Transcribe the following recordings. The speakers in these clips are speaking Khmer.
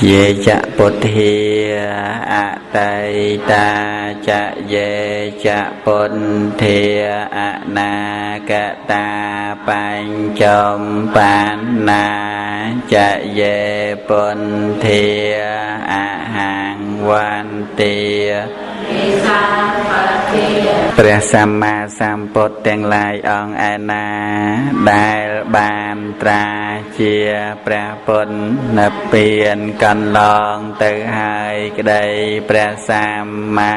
យេចពុទ្ធាអតីតាចយេចពុទ្ធាអនាគតាបញ្ចំបណ្ណាចយេពុទ្ធាអហង្វន្តាព្រះសម្មាសម្ពុទ្ធទាំងឡាយអង្គឯណាដែលបានត្រាជាព្រះពុទ្ធនិព្វានកន្លងទៅហើយក្តីព្រះសម្មា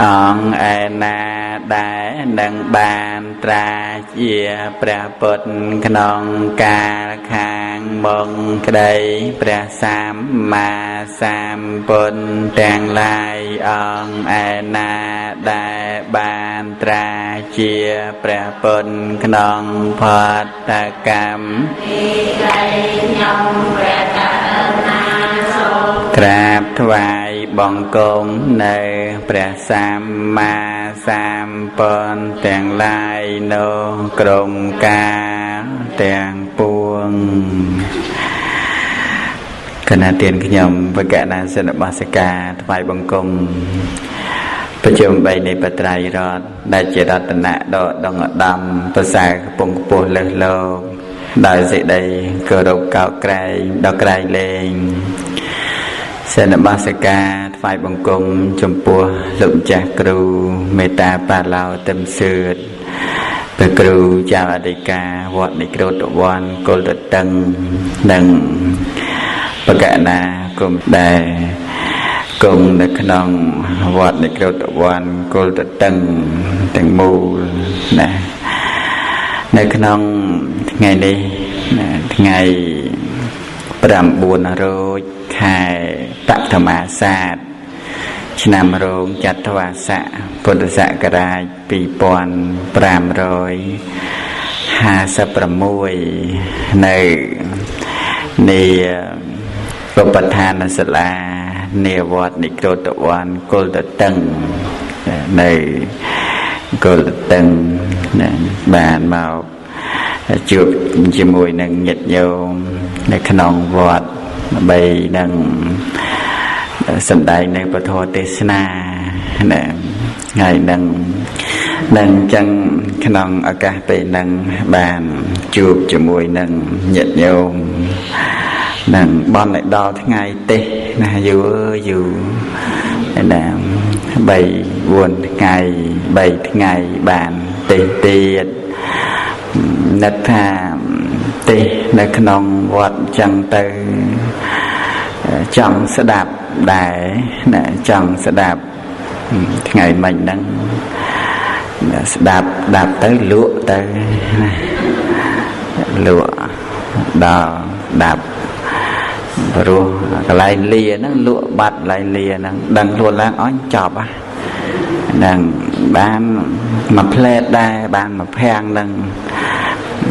អង្គឯណាដែលនឹងបានត្រាជាព្រះពុទ្ធក្នុងកាលខាងមុខក្តីព្រះសម្មាសម្ពុទ្ធទាំងឡាយអង្គឯណាដែលបានត្រាជាព្រះពុទ្ធក្នុងផតកម្ម ខ្ញុំព្រះករុណាសូម ក្រាបថ្វាយបង្គំនៅព្រះសម្មាសម្ពុទ្ធទាំងឡាយនោះក្រុមកាលទាំងពួងគណៈទានខ្ញុំបកណាសិនបាសិកាថ្វាយបង្គំប្រជុំ3នៃបត្រៃរតដែលជារតនៈដ៏ដងឧត្តមប្រសើរខ្ពង់ខ្ពស់លើសលោកដោយសេចក្តីគោរពកោតក្រែងដល់ក្រែងលែងសិនបាសិកាថ្វាយបង្គំចំពោះលោកម្ចាស់គ្រូមេត្តាបាឡោទឹមសឿតព្រះគ្រូចៅអធិការវត្តនិក្រូតវ័នកុលតតឹងនិងបកណាគុំដែលគង់នៅក្នុងវត្តនិក្រូតវ័នកុលតតឹងទាំងមូលណានៅក្នុងថ្ងៃនេះណាថ្ងៃ9រោចខែបឋមាសាទឆ្នាំរោងចត្វាស័កពុទ្ធសករាជ2556នៅនៃឧបឋានសាលានាវត្តនិក្រូតវ័នកុលតតឹងនៅកុលតតឹងណាបានមកជួបជាមួយនឹងញាតិញោមនៅក្នុងវត្តដើម្បីនឹងសម្ដែងនៅពធទេសនាណាថ្ងៃនឹងនឹងចឹងក្នុងឱកាសពេលហ្នឹងបានជួបជាមួយនឹងញាតិញោមនឹងបន់ឲ្យដល់ថ្ងៃទេសណាយូរអើយយូរណា3 4ថ្ងៃ3ថ្ងៃបានទេសទៀតនឹកថាទេសនៅក្នុងវត្តចឹងទៅចង់ស្ដាប់ដែរណាចង់ស្ដាប់ថ្ងៃមិញហ្នឹងស្ដាប់ដាប់ទៅលក់ទៅណាលក់ដល់ដាប់ព្រោះកន្លែងលាហ្នឹងលក់បាត់កន្លែងលាហ្នឹងដឹងខ្លួនឡើងអញចប់ហ្នឹងបានមួយផ្លែតដែរបានមួយភាំងហ្នឹង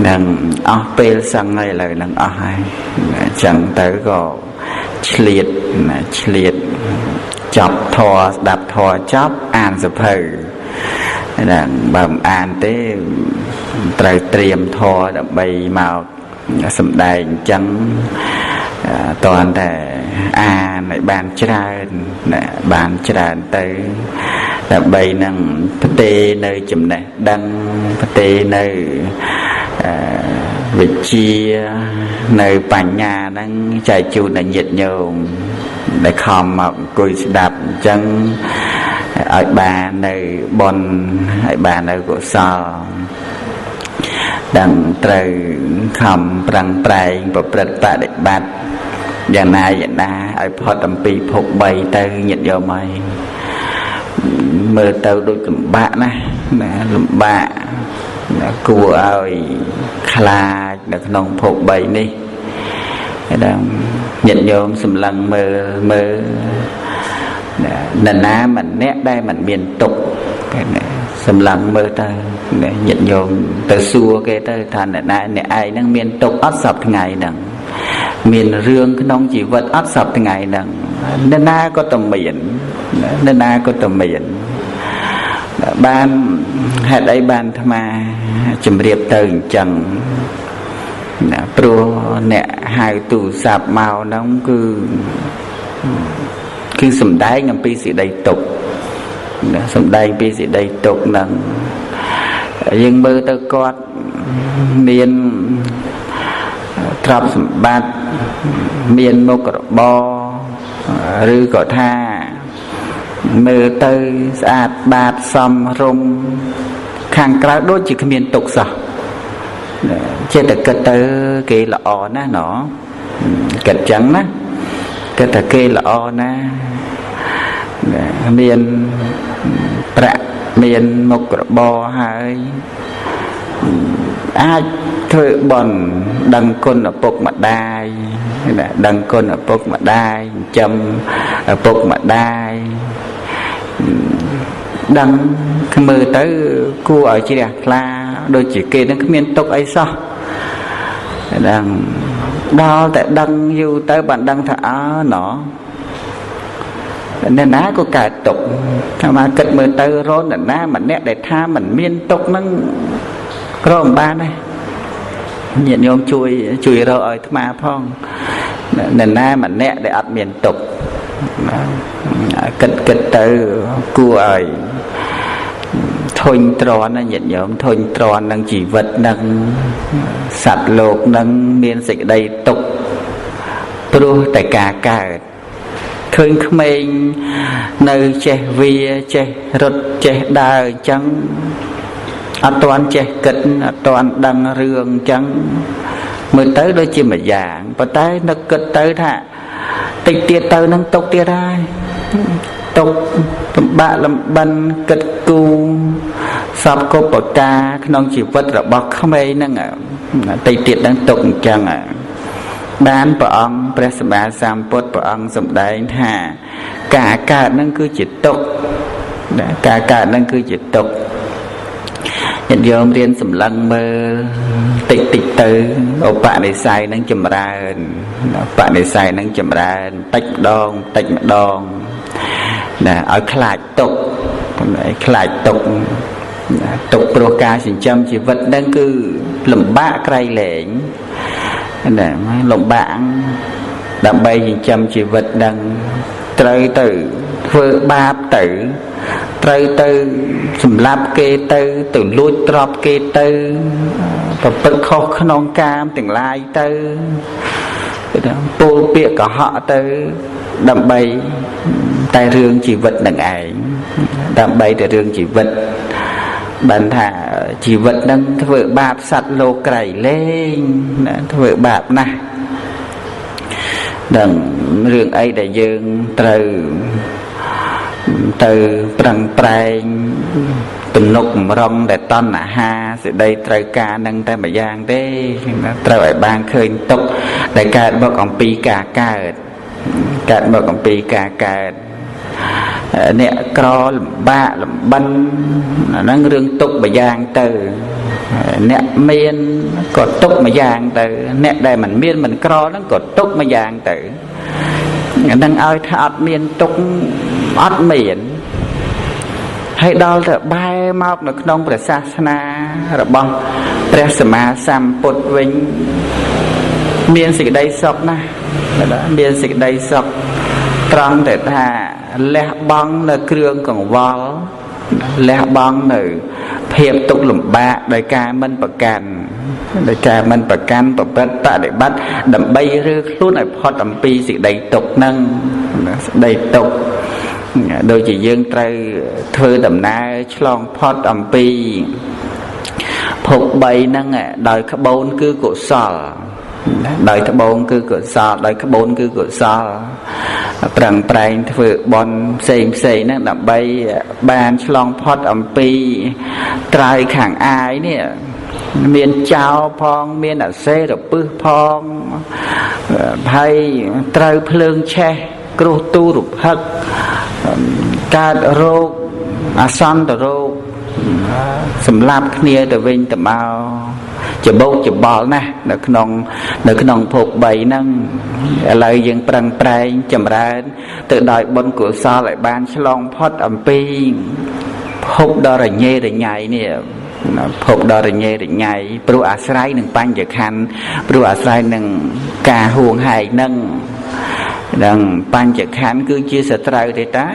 នឹងអស់ពេលសឹងហើយឥឡូវហ្នឹងអស់ហើយអញ្ចឹងទៅក៏ឆ្លៀតណាឆ្លៀតចប់ធរស្ដាប់ធរចប់អានសភៅហ្នឹងបើមិនអានទេត្រូវត្រៀមធរដើម្បីមកសម្ដែងអញ្ចឹងតន់តែអានឲ្យបានច្រើនណាបានច្រើនទៅដើម្បីនឹងផ្ទេនៅចំណេះដឹងផ្ទេនៅវិជ្ជានៅបញ្ញាហ្នឹងចែកជូនដល់ញាតិញោមដែលខំមកអង្គុយស្ដាប់អញ្ចឹងឲ្យបាននៅបុណ្យឲ្យបាននៅកុសលដឹងត្រូវខំប្រឹងប្រែងប្រព្រឹត្តបដិបត្តិយ៉ាងណាយ៉ាងណាឲ្យផុតអំពីភព3ទៅញាតិញោមហើយមើលទៅដូចលំបាកណាស់ណាលំបាកគួរឲ្យខ្លាចនៅក្នុងភព3នេះដឹងញាតិញោមសម្លឹងមើលមើលនរណាម្នាក់ដែលមិនមានទុក្ខសម្លឹងមើលទៅញាតិញោមទៅសួរគេទៅថាអ្នកណាអ្នកឯងហ្នឹងមានទុក្ខអត់សពថ្ងៃហ្នឹងមានរឿងក្នុងជីវិតអត់សពថ្ងៃហ្នឹងនរណាក៏តែមាននរណាក៏តែមានបានហេតុអីបានអាត្មាជម្រាបទៅអញ្ចឹង ណាព្រោះអ្នកហៅទូរស័ព្ទមកហ្នឹងគឺសំដែងអំពីសេចក្តីទុក្ខណាសំដែងពីសេចក្តីទុក្ខហ្នឹងយើងមើលទៅគាត់មានទ្រព្យសម្បត្តិមានមុខរបរឬក៏ថាមើលទៅស្អាតបាតសមរម្យខាងក្រៅដូចជាគ្មានទុក្ខសោះចេះតែគិតទៅគេល្អណាស់ណគិតចឹងណាគិតថាគេល្អណាស់មានប្រាក់មានមុខរបរហើយអាចធ្វើបុណ្យដឹងគុណឪពុកម្ដាយដឹងគុណឪពុកម្ដាយចិញ្ចឹមឪពុកម្ដាយដឹងមើលទៅគួរឲ្យជ្រះថ្លាដូចជាគេនឹងគ្មានទុក្ខអីសោះដឹងដល់តែដឹងយូរទៅបានដឹងថាអើណអ្នកណាក៏កើតទុក្ខថាមកគិតមើលទៅរនអ្នកណាម្នាក់ដែលថាមិនមានទុក្ខហ្នឹងក្រមិនបានទេញាតិញោមជួយរកឲ្យអាត្មាផងអ្នកណាម្នាក់ដែលអត់មានទុក្ខគិតទៅគួរឲ្យធុញទ្រាន់ណាញាតិញោមធុញទ្រាន់នឹងជីវិតនឹងសត្វលោកនឹងមានសេចក្តីទុក្ខព្រោះតែការកើតឃើញក្មេងនៅចេះវាចេះរត់ចេះដើរអញ្ចឹងអត់ទាន់ចេះគិតអត់ទាន់ដឹងរឿងអញ្ចឹងមើលទៅដូចជាមួយយ៉ាងប៉ុន្តែនឹកគិតទៅថាតិចទៀតទៅនឹងទុកទៀតហើយទុកលំបាកលំបិនគិតគូសពគ្រប់ប្រការក្នុងជីវិតរបស់ក្មេងហ្នឹងតិចទៀតនឹងទុកអញ្ចឹងបានព្រះអង្គព្រះសម្មាសម្ពុទ្ធព្រះអង្គសម្ដែងថាការកើតហ្នឹងគឺជាទុក្ខការកើតហ្នឹងគឺជាទុក្ខញាតិញោមរៀនសម្លឹងមើលតិចតិចទៅឧបនិស្ស័យនឹងចម្រើនឧបនិស្ស័យនឹងចម្រើនតិចម្ដងតិចម្ដងណាឲ្យខ្លាចទុក្ខខ្លាចទុក្ខទុក្ខព្រោះការចិញ្ចឹមជីវិតហ្នឹងគឺលំបាកក្រៃលែងណាលំបាកដើម្បីចិញ្ចឹមជីវិតហ្នឹងត្រូវទៅធ្វើបាបទៅត្រូវទៅសម្លាប់គេទៅលួចទ្រព្យគេទៅប្រព្រឹត្តខុសក្នុងកាមទាំងឡាយទៅពោលពាក្យកុហកទៅដើម្បីតែរឿងជីវិតនឹងឯងដើម្បីតែរឿងជីវិតបានថាជីវិតនឹងធ្វើបាបសត្វលោកក្រៃលែងណាធ្វើបាបណាស់ដឹងរឿងអីដែលយើងត្រូវទៅប្រឹងប្រែងទំនុកបំរុងដែលតណ្ហាសេចក្តីត្រូវការនឹងតែមួយយ៉ាងទេត្រូវឲ្យបានឃើញទុក្ខដែលកើតមកអំពីការកើតកើតមកអំពីការកើតអ្នកក្រលំបាកលំបិនហ្នឹងរឿងទុក្ខមួយយ៉ាងទៅអ្នកមានក៏ទុក្ខមួយយ៉ាងទៅអ្នកដែលមិនមានមិនក្រហ្នឹងក៏ទុក្ខមួយយ៉ាងទៅហ្នឹងឲ្យថាអត់មានទុក្ខអត់មានហើយដល់ទៅបែរមកនៅក្នុងព្រះសាសនារបស់ព្រះសម្មាសម្ពុទ្ធវិញមានសេចក្តីសុខណាស់មានសេចក្តីសុខត្រង់តែថាលះបង់នៅគ្រឿងកង្វល់លះបង់នៅភាពទុក្ខលំបាកដោយការមិនប្រកាន់ដោយការមិនប្រកាន់ប្រព្រឹត្តបដិបត្តិដើម្បីរើខ្លួនឲ្យផុតអំពីសេចក្តីទុក្ខហ្នឹងសេចក្តីទុក្ខដូចជាយើងត្រូវធ្វើដំណើរឆ្លងផុតអំពីភព3ហ្នឹងដោយក្បូនគឺកុសលដោយត្បូងគឺកុសលដោយក្បូនគឺកុសលប្រឹងប្រែងធ្វើបុណ្យផ្សេងផ្សេងហ្នឹងដើម្បីបានឆ្លងផុតអំពីត្រើយខាងអាយនេះមានចោលផងមានអសេរពឹសផងហើយត្រូវភ្លើងឆេះគ្រោះទូរភឹកកើតរោគអាសន្នរោគសម្លាប់គ្នាទៅវិញទៅមកច្បោកច្បល់ណាស់នៅក្នុងភព3ហ្នឹងឥឡូវយើងប្រឹងប្រែងចម្រើនទៅដោយបុណ្យកុសលឲ្យបានឆ្លងផុតអំពីភពដ៏រញ៉េរញ៉ៃនេះ ភពដ៏រញ៉េរញ៉ៃព្រោះអាស្រ័យនឹងបញ្ញខណ្ឌព្រោះអាស្រ័យនឹងការហួងហែងនឹងដឹងបញ្ញខណ្ឌគឺជាសត្រូវទេតា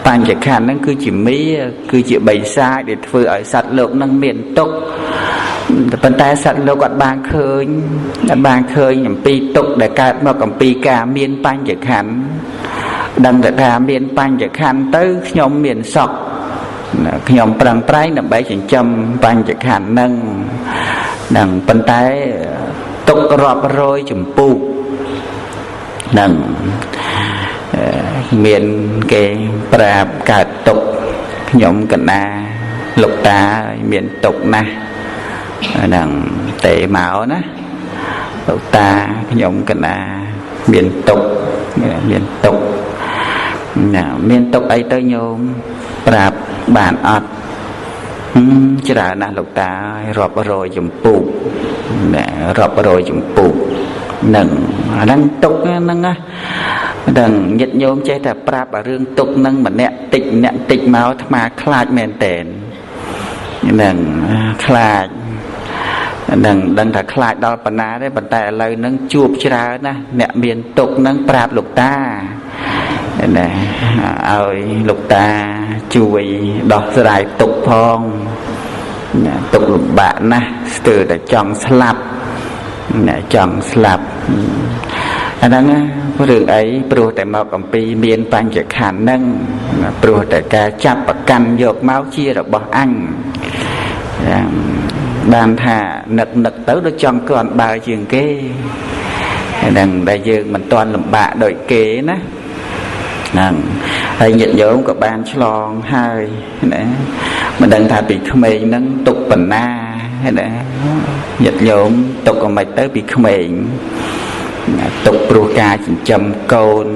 បញ្ញខណ្ឌហ្នឹងគឺជាមាគឺជាបិសាចដែលធ្វើឲ្យសត្វលោកនឹងមានទុក្ខប៉ុន្តែសត្វលោកអត់បានឃើញអត់បានឃើញអំពីទុក្ខដែលកើតមកអំពីការមានបញ្ញខណ្ឌដឹងតែថាមានបញ្ញខណ្ឌទៅខ្ញុំមានសុខខ្ញុំប្រឹងប្រែងដើម្បីចិញ្ចឹមបញ្ញខណ្ឌហ្នឹងនឹងប៉ុន្តែទុក្ខរាប់រយចម្ពោះនឹងមានគេប្រាប់កើតទុក្ខខ្ញុំកណាលោកតាមានទុក្ខណាស់ហ្នឹងទេមកណាលោកតាខ្ញុំកណាមានទុក្ខមានទុក្ខណាមានទុក្ខអីទៅញោមប្រាប់បានអត់ច្រើនណាស់លោកតារាប់រយចម្ពោះណារាប់រយចម្ពោះនឹងអាហ្នឹងទុក្ខហ្នឹងណាដឹងញាតិញោមចេះតែប្រាប់រឿងទុក្ខហ្នឹងម្នាក់តិចម្នាក់តិចមកអាត្មាខ្លាចមែនតែនហ្នឹងខ្លាចនឹងដឹងថាខ្លាចដល់ប៉ុណ្ណាទេប៉ុន្តែឥឡូវហ្នឹងជួបច្រើនណាស់អ្នកមានទុក្ខហ្នឹងប្រាប់លោកតាណាឲ្យលោកតាជួយដោះស្រាយទុក្ខផងណាទុក្ខលំបាកណាស់ស្ទើរតែចង់ស្លាប់ណាចង់ស្លាប់អាហ្នឹងរឿងអីព្រោះតែមកអំពីមានបញ្ញខណ្ឌហ្នឹងព្រោះតែការចាប់ប្រកាន់យកមកជារបស់អញបានថានឹកនឹកទៅដូចចង់គ្រាន់បើជាងគេហ្នឹងដែលយើងមិនទាន់លំបាកដូចគេណាហ្នឹងហើយញាតិញោមក៏បានឆ្លងហើយណាមិនដឹងថាពីក្មេងហ្នឹងទុកបណ្ណាណាញាតិញោមទុកអ្មេចទៅពីក្មេងទុកព្រោះការចិញ្ចឹមកូន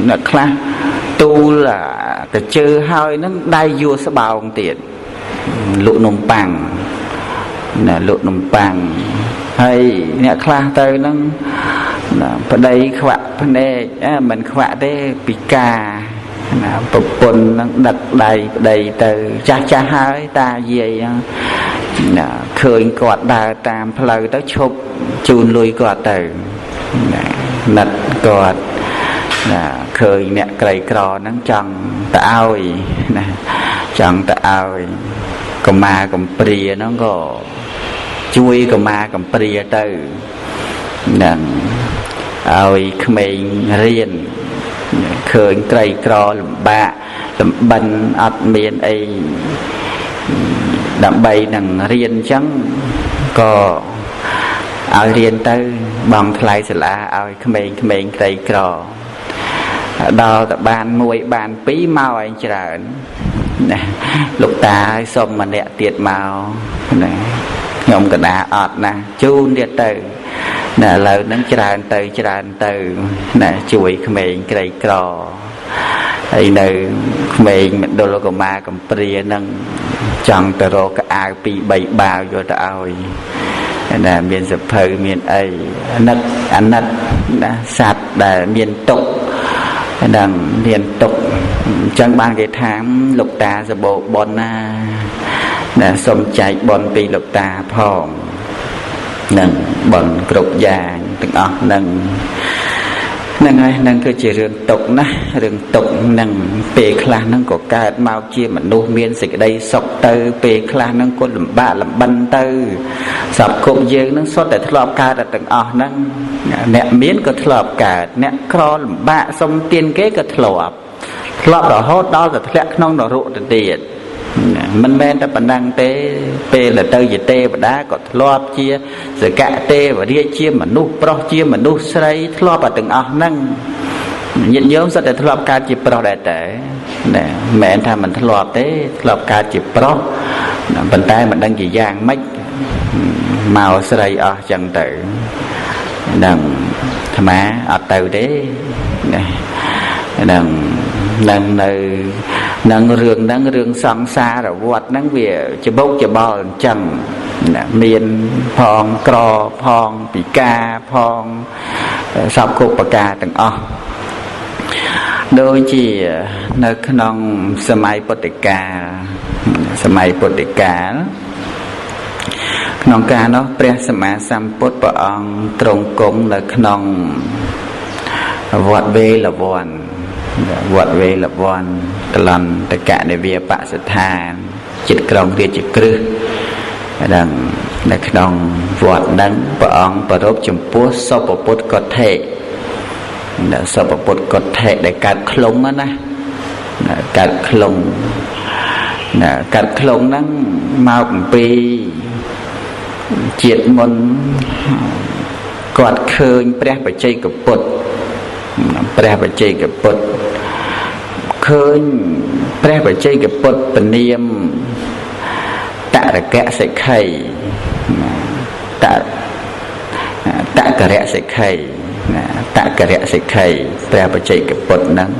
អ្នកខ្លះទូលកជើហើយហ្នឹងដៃយួរស្បោងទៀតលក់នំប៉័ងណាលក់នំប៉័ងហើយអ្នកខ្លះទៅហ្នឹងណាប្តីខ្វាក់ភ្នែកមិនខ្វាក់ទេពិការណាប្រពន្ធហ្នឹងដឹកដៃប្តីទៅចាស់ចាស់ហើយតាយាយណាឃើញគាត់ដើរតាមផ្លូវទៅឈប់ជូនលុយគាត់ទៅណាណិតគាត់ណាឃើញអ្នកក្រីក្រហ្នឹងចង់ទៅឲ្យណាចង់ទៅឲ្យកមាកំព្រាហ្នឹងក៏ជួយកមាកំព្រាទៅហ្នឹងឲ្យក្មេងរៀនឃើញក្រីក្រលំបាកលំបិនអត់មានអីដើម្បីនឹងរៀនអញ្ចឹងក៏ឲ្យរៀនទៅបងថ្លៃសាលាឲ្យក្មេងក្មេងក្រីក្រដល់តែបានមួយបានពីរមកឯងច្រើនណាលោកតាឲ្យសុំម្នាក់ទៀតមកណាខ្ញុំកណាអត់ណាជូនទៀតទៅណាឥឡូវហ្នឹងច្រើនទៅច្រើនទៅណាជួយក្មេងក្រីក្រហើយនៅក្មេងមណ្ឌលកុមារកំព្រាហ្នឹងចង់ទៅរកកៅអៅ2 3បាវយកទៅឲ្យណាមានសភៅមានអីអាណិតអាណិតណាសត្វដែលមានទុក្ខហ្នឹងមានទុក្ខអញ្ចឹងបានគេថាលោកតាសបោបុណ្យណាណាសូមចែកបុណ្យពីលោកតាផងនឹងបុណ្យគ្រប់យ៉ាងទាំងអស់នឹងហ្នឹងហើយហ្នឹងគឺជារឿងទុក្ខណារឿងទុក្ខហ្នឹងពេលខ្លះហ្នឹងក៏កើតមកជាមនុស្សមានសេចក្តីសុខទៅពេលខ្លះហ្នឹងក៏លំបាកលំបិនទៅសពគ្រប់យើងហ្នឹងសុទ្ធតែធ្លាប់កើតទាំងអស់ហ្នឹងអ្នកមានក៏ធ្លាប់កើតអ្នកក្រលំបាកសុំទានគេក៏ធ្លាប់រហូតដល់ទៅធ្លាក់ក្នុងនរកទៅទៀតមិនមែនតែប៉ុណ្ណឹងទេពេលទៅជាទេវតាក៏ធ្លាប់ជាសកទេវរាជជាមនុស្សប្រុសជាមនុស្សស្រីធ្លាប់តែទាំងអស់ហ្នឹងញាតិញោមសុទ្ធតែធ្លាប់កើតជាប្រុសដែរតែណាមិនមែនថាមិនធ្លាប់ទេធ្លាប់កើតជាប្រុសប៉ុន្តែមិនដឹងជាយ៉ាងម៉េចមកស្រីអស់ចឹងទៅហ្នឹងអាត្មាអត់ទៅទេណាហ្នឹងនឹងនៅនឹងរឿងហ្នឹងរឿងសង្សារវដ្តហ្នឹងវាច្បុកច្បល់អញ្ចឹងណាមានផងក្រផងពិការផងសពគ្រប់ប្រការទាំងអស់ ដូចជានៅក្នុងសម័យពុទ្ធកាលសម័យពុទ្ធកាលក្នុងកាលនោះព្រះសម្មាសម្ពុទ្ធព្រះអង្គទ្រង់គង់នៅក្នុងវត្តវេលវ័នវត្តវេលវ័នកលន្តកនិវាបស្ថានចិត្តក្រុងរាជក្រឹសហ្នឹងនៅក្នុងវត្តហ្នឹងព្រះអង្គប្ររពចំពោះសពពុទ្ធកថេសពពុទ្ធកថេដែលកើតខ្លងណាកើតខ្លងណាកើតខ្លងហ្នឹងមកអំពីជាតិមុនគាត់ឃើញព្រះបច្ចេកពុទ្ធព្រះបច្ចេកពុទ្ធឃើញព្រះបច្ចេកពុទ្ធពនាមតរកសិក្ខីតតករសិក្ខីណាតករសិក្ខីព្រះបច្ចេកពុទ្ធហ្នឹង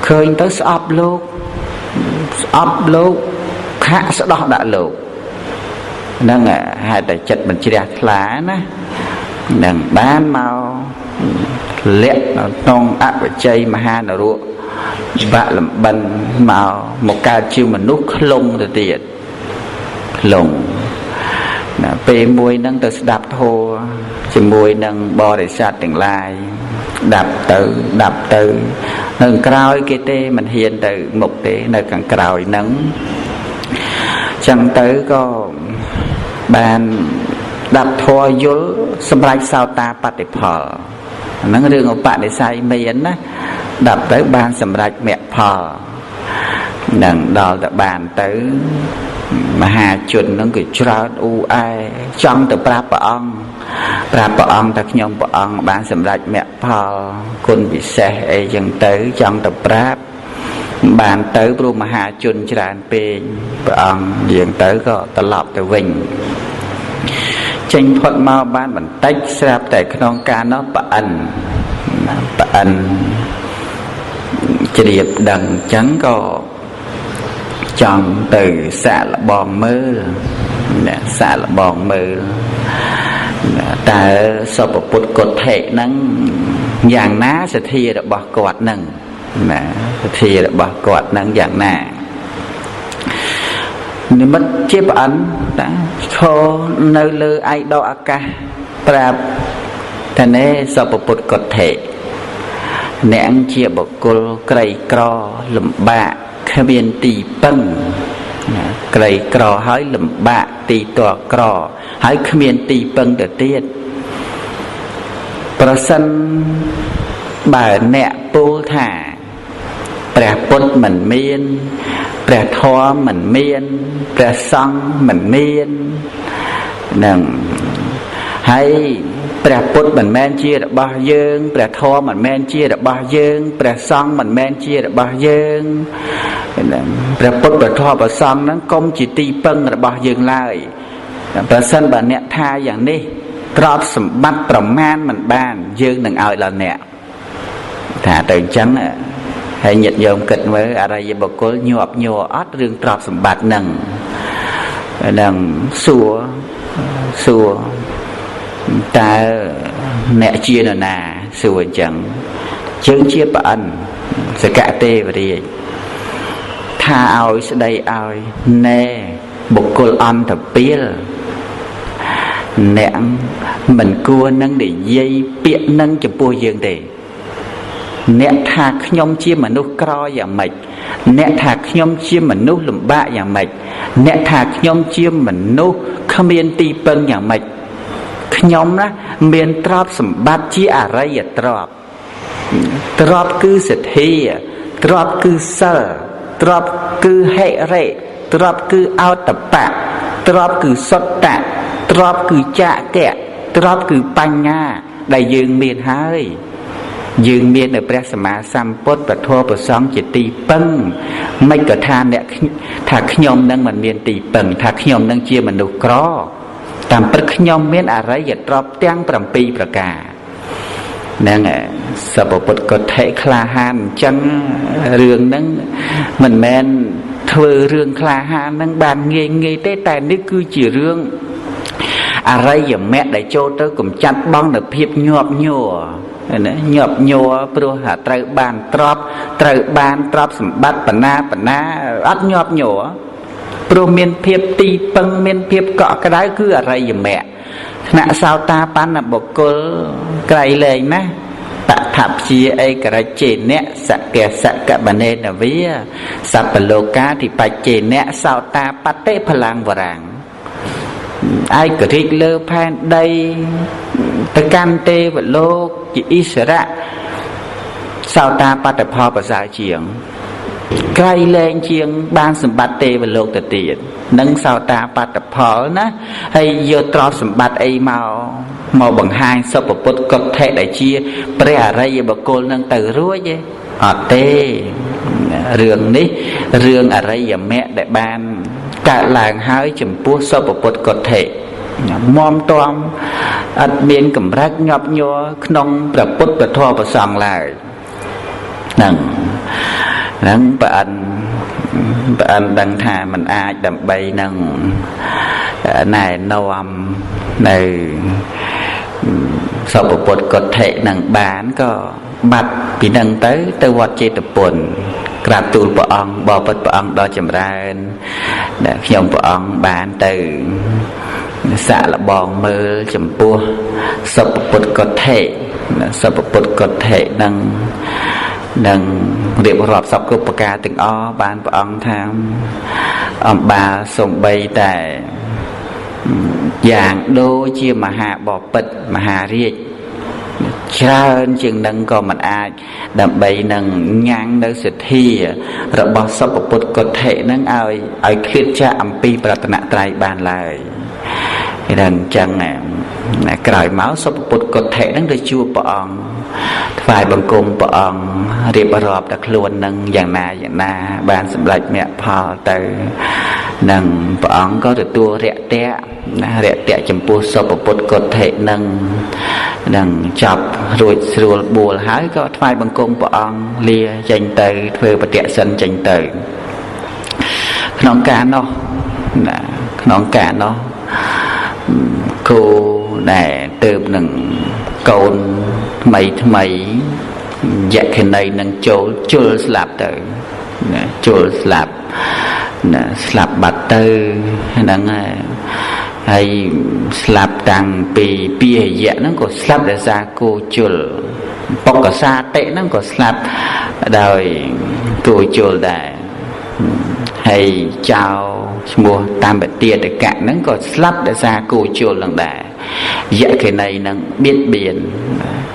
ឃើញទៅស្អប់លោកស្អប់លោកខាក់ស្ដោះដាក់លោកហ្នឹងហេតុតែចិត្តមិនជ្រះថ្លាណានឹងបានមកលាក់នៅក្នុងអវជ័យមហានរកបាក់លំបិនមកមកកើតជាមនុស្សខ្លងទៅទៀតខ្លងណាពេលមួយហ្នឹងទៅស្ដាប់ធម៌ជាមួយនឹងបរិស័ទទាំងឡាយដាប់ទៅដាប់ទៅនៅក្រោយគេទេមិនហ៊ានទៅមុខទេនៅខាងក្រោយហ្នឹងចឹងទៅក៏បានដាប់ធម៌យល់សម្រាប់សោតាបតិផលហ្នឹងរឿងឧបនិស្ស័យមានណាដាប់ទៅបានសម្រេចមគ្គផលនឹងដល់ទៅបានទៅមហាជនហ្នឹងគឺច្រើនអ៊ូអែចង់ទៅប្រាប់ព្រះអង្គប្រាប់ព្រះអង្គថាខ្ញុំព្រះអង្គបានសម្រេចមគ្គផលគុណពិសេសអីចឹងទៅចង់ទៅប្រាប់បានទៅព្រោះមហាជនច្រើនពេកព្រះអង្គយាងទៅក៏ត្រឡប់ទៅវិញចេញផុតមកបានបន្តិចស្រាប់តែក្នុងការនោះប្រអិនប្រអិនជ្រាបដឹងអញ្ចឹងក៏ចង់ទៅសាកល្បងមើលណាសាកល្បងមើលតើសពពុទ្ធកុថិហ្នឹងយ៉ាងណាសទ្ធារបស់គាត់ហ្នឹងណាសទ្ធារបស់គាត់ហ្នឹងយ៉ាងណានិមិត្តជាប្រអិនតាឈរនៅលើឯកដកអាកាសប្រាប់ថាណែសពពុទ្ធកុថិអ្នកជាបុគ្គលក្រីក្រលំបាកគ្មានទីពឹងណាក្រីក្រហើយលំបាកទីតក្រហើយគ្មានទីពឹងទៅទៀតប្រសិនបើអ្នកពោលថាព្រះពុទ្ធមិនមានព្រះធម៌មិនមានព្រះសង្ឃមិនមាននឹងហើយព្រះពុទ្ធមិនមែនជារបស់យើងព្រះធម៌មិនមែនជារបស់យើងព្រះសង្ឃមិនមែនជារបស់យើងព្រះពុទ្ធព្រះធម៌ព្រះសង្ឃហ្នឹងកុំជាទីពឹងរបស់យើងឡើយប្រសិនបើអ្នកថាយ៉ាងនេះទ្រព្យសម្បត្តិប្រមាណមិនបានយើងនឹងឲ្យដល់អ្នកថាទៅអញ្ចឹងហើយញាតិញោមគិតមើលអរិយបុគ្គលញាប់ញ័រអត់រឿងទ្រព្យសម្បត្តិហ្នឹងហ្នឹងសួរសួរតើអ្នកជានរណាសួរអញ្ចឹងជើងជាប្រអិនសកទេវរាជថាឲ្យស្ដីឲ្យណែបុគ្គលអន្តពាលអ្នកមិនគួរនឹងនិយាយពាក្យនឹងចំពោះយើងទេអ្នកថាខ្ញុំជាមនុស្សក្រយ៉ាងម៉េចអ្នកថាខ្ញុំជាមនុស្សលំបាកយ៉ាងម៉េចអ្នកថាខ្ញុំជាមនុស្សគ្មានទីពឹងយ៉ាងម៉េចខ្ញុំណាមានទ្រព្យសម្បត្តិជាអរិយទ្រព្យទ្រព្យគឺសទ្ធាទ្រព្យគឺសិលទ្រព្យគឺហិរិទ្រព្យគឺអោតបៈទ្រព្យគឺសុត្តៈទ្រព្យគឺចាកៈទ្រព្យគឺបញ្ញាដែលយើងមានហើយយើងមាននៅព្រះសម្មាសម្ពុទ្ធពធប្រសង្ឃជាទីពឹងមិនក៏ថាអ្នកថាខ្ញុំនឹងមិនមានទីពឹងថាខ្ញុំនឹងជាមនុស្សក្រតាមពិតខ្ញុំមានអរិយទ្រព្យទាំង7ប្រការហ្នឹងសពពុទ្ធកុថិក្លាហានអញ្ចឹងរឿងហ្នឹងមិនមែនធ្វើរឿងក្លាហានហ្នឹងបានងាយងាយទេតែនេះគឺជារឿងអរិយមគ្គដែលចូលទៅកំចាត់បងនៅភាពញាប់ញ័រ ណាញាប់ញ័រព្រោះថាត្រូវបានទ្រព្យត្រូវបានទ្រព្យសម្បត្តិបណ្ណាបណ្ណាអត់ញាប់ញ័រព្រោះមានភាពទីពឹងមានភាពកក់ក្ដៅគឺអរិយមគ្គថ្នាក់សោតាបណ្ណបុគ្គលក្រៃលែងណាស់តថព្យាឯករិចេនៈសកសកបនេនវាសព្វលោកាធិបច្ចេនៈសោតាបតិផលាំងវរាំងឯករាជ្យលើផែនដីទៅកាន់ទេវលោកជាអិសរៈសោតាបត្តផលប្រសើរជាងក្រៃលែងជាងបានសម្បត្តិទេវលោកទៅទៀតនឹងសោតាបត្តផលណាហើយយកទ្រព្យសម្បត្តិអីមកបង្ហាញសុពពុទ្ធកុដ្ឋិដែលជាព្រះអរិយបុគ្គលនឹងទៅរួចទេអត់ទេរឿងនេះរឿងអរិយមគ្គដែលបានកើតឡើងហើយចំពោះសុពពុទ្ធកុដ្ឋិមមតំអត់មានកម្រិតញាប់ញ័រក្នុងព្រះពុទ្ធពធប្រសង្ឃឡើយហ្នឹងហ្នឹងប្រអិនដឹងថាมันអាចដើម្បីនឹងណែនាំនៅសុពពុទ្ធកុដ្ឋិនឹងបានក៏បាត់ពីនឹងទៅវត្តចេតពុនក្រាបទូលព្រះអង្គបបិទ្ធព្រះអង្គដ៏ចម្រើនដែលខ្ញុំព្រះអង្គបានទៅសាកល្បងមើលចំពោះសុពពុទ្ធកុដ្ឋិសុពពុទ្ធកុដ្ឋិនឹងរៀបរាប់សពគ្រប់ប្រការទាំងអស់បានព្រះអង្គថាអំបាលសំបីតែយ៉ាងដូចជាមហាបពិតមហារាជច្រើនជាងនឹងក៏មិនអាចដើម្បីនឹងញ៉ាំងនៅសទ្ធារបស់សុពពុទ្ធកុដ្ឋិនឹងឲ្យឃ្លាតចាកអំពីប្រតនត្រ័យបានឡើយគេថាអញ្ចឹងណាក្រោយមកសុពពុទ្ធកុដ្ឋិនឹងទៅជួបព្រះអង្គថ្វាយបង្គំព្រះអង្គរៀបរាប់ដល់ខ្លួននឹងយ៉ាងណាយ៉ាងណាបានសម្រេចមគ្គផលទៅនឹងព្រះអង្គក៏ទទួលរយៈណារយៈចំពោះសុពពុទ្ធកុដ្ឋិនឹងចាប់រួចស្រួលបួលហើយក៏ថ្វាយបង្គំព្រះអង្គលាចេញទៅធ្វើបតិសិនចេញទៅក្នុងការនោះណាក្នុងការនោះគោដែលទៅនឹងកូនថ្មីថ្មីយក្ខិនីនឹងចូលជុលស្លាប់ទៅណាជុលស្លាប់ណាស្លាប់បាត់ទៅហ្នឹងហើយស្លាប់តាំងពីពាហយៈហ្នឹងក៏ស្លាប់ដោយសារគោជុលបកសាតិហ្នឹងក៏ស្លាប់ដោយគោជុលដែរហើយចៅឈ្មោះតាមបទាតកៈហ្នឹងក៏ស្លាប់ដោយសារគោជុលហ្នឹងដែរយក្ខិនីហ្នឹងបៀតបៀន